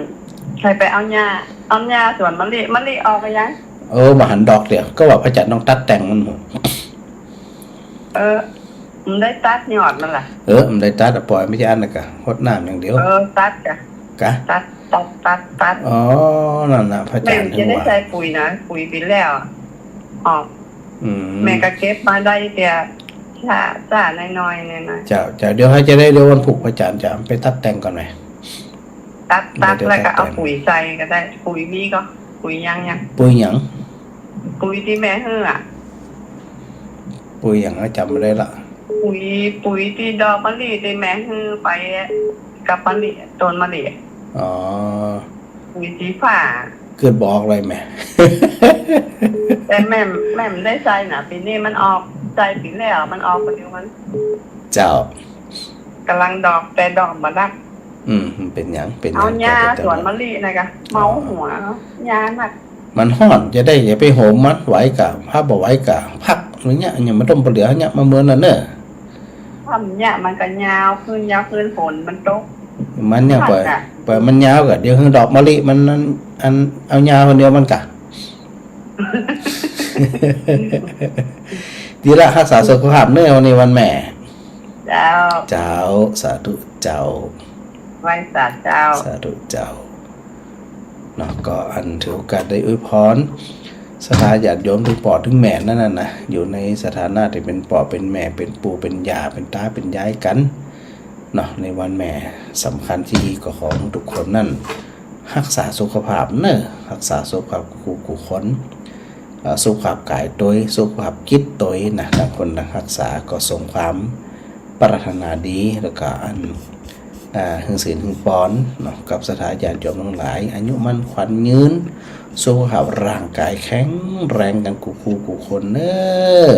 ใครไปเอาหญ้า เอาหญ้าสวนมะลิ มะลิออกไปยัง เออ บ่หันดอกเตื้อ ก็ว่าพระอาจ๋ารย์ต้องตัดแต่งมันหมด เออ มันได้ตัดยอดมันล่ะ เออ มันได้ตัดอะ ปล่อยมันจะอันนั้นกะ ฮดน้ำอย่างเดียว เออ ตัดกะ กะ ตัด ตัด ตัด ตัด อ๋อ นั่นน่ะ พระอาจ๋ารย์ แม่จะได้ ถึงว่า ใส่ปุ๋ยนะ ปุ๋ยปี๋แล้ว ออก อืม แม่ก็เก็บมาได้เตื้อ จ้า จ้า น้อยๆ น้อยๆ เจ้า เจ้า เดี๋ยวให้จะได้ เดี๋ยววันพุธพระอาจ๋ารย์จะไปตัดแต่งก่อนไหม ตัด ตัด เดี๋ยว แล้วก็เอา ตัดแต่ง ปุ๋ยใส่ก็ได้ ปุ๋ยมีก็ ปุ๋ยยังยัง ปุ๋ยหยัง ปุ๋ยตี้แม่หื้ออะ ปุ๋ยหยังอะ จ๋ำบ่ได้ละ ปุ๋ย ปุ๋ยตี้ดอกมะลิตี้แม่หื้อไปกับมะลิ ต้นมะลิ อ๋อ ปุ๋ยสีฟ้า เกิดบอกเลยแม่ แต่แม่ แม่บ่ได้ใส่นะ ปี๋นี้มันออก ใส่ปี๋แล้ว มันออกไปเดี๋ยวมัน เจ้า ก่ำลังดอก แต่ดอกบ่ดัก อืม มันเป๋นหยัง เป๋นหยัง เอาหญ้า เจ้า สวนมะลินะกะ เมาหัว หญ้านัก มันฮ้อน จะได้อย่าไปโหมมัน ไหวกะ ถ้าบ่ไหวกะ พัก อย่างเงี้ย อย่ามาต้มปลาเหลือ อย่างเงี้ย มาเมินน่ะเน่อ ถ้ามันเนี่ยมันก็ยาวขึ้น ยาวขึ้น ฝนมันตก มันเนี่ย พัก ปล่อย อะ ปล่อยมันยาวกะ เดี๋ยวหื้อดอกมะลิมันนั้น อัน เอายาวคนเดียวมันกะ ดีละ ฮักษาสุขภาพเน่อ วันนี้วันแม่ เจ้า เจ้า สาธุเจ้า ไหว้สาเจ้า สาธุเจ้า เนาะ ก็อันถือโอกาสได้อวยพร ศรัทธาญาติโยมตึงป้อตึงแม่นั้นน่ะนะ อยู่ในสถานะตี้เป๋นป้อเป๋นแม่ เป๋นปู่เป๋นย่า เป๋นต๋าเป๋นยายกั๋น เนาะ ในวันแม่สำคัญตี้ดี ก็ขอหื้อทุกคนนั้น ฮักษาสุขภาพเน่อ ฮักษาสุขภาพกู้ กู้คน เอ่อ สุขภาพก๋ายตวย สุขภาพจิตตวยนะ ต่างคนต่างฮักษา ก็ส่งความปรารถนาดี แล้วก็อัน อ่า หื้อศีลหื้อปอนเนาะ กับศรัทธาญาติโยมตังหลาย อายุมั่นขวัญยืน สุขภาพร่างก๋ายแข็งแรงกั๋นกู้ กู้ กู้คนเน่อ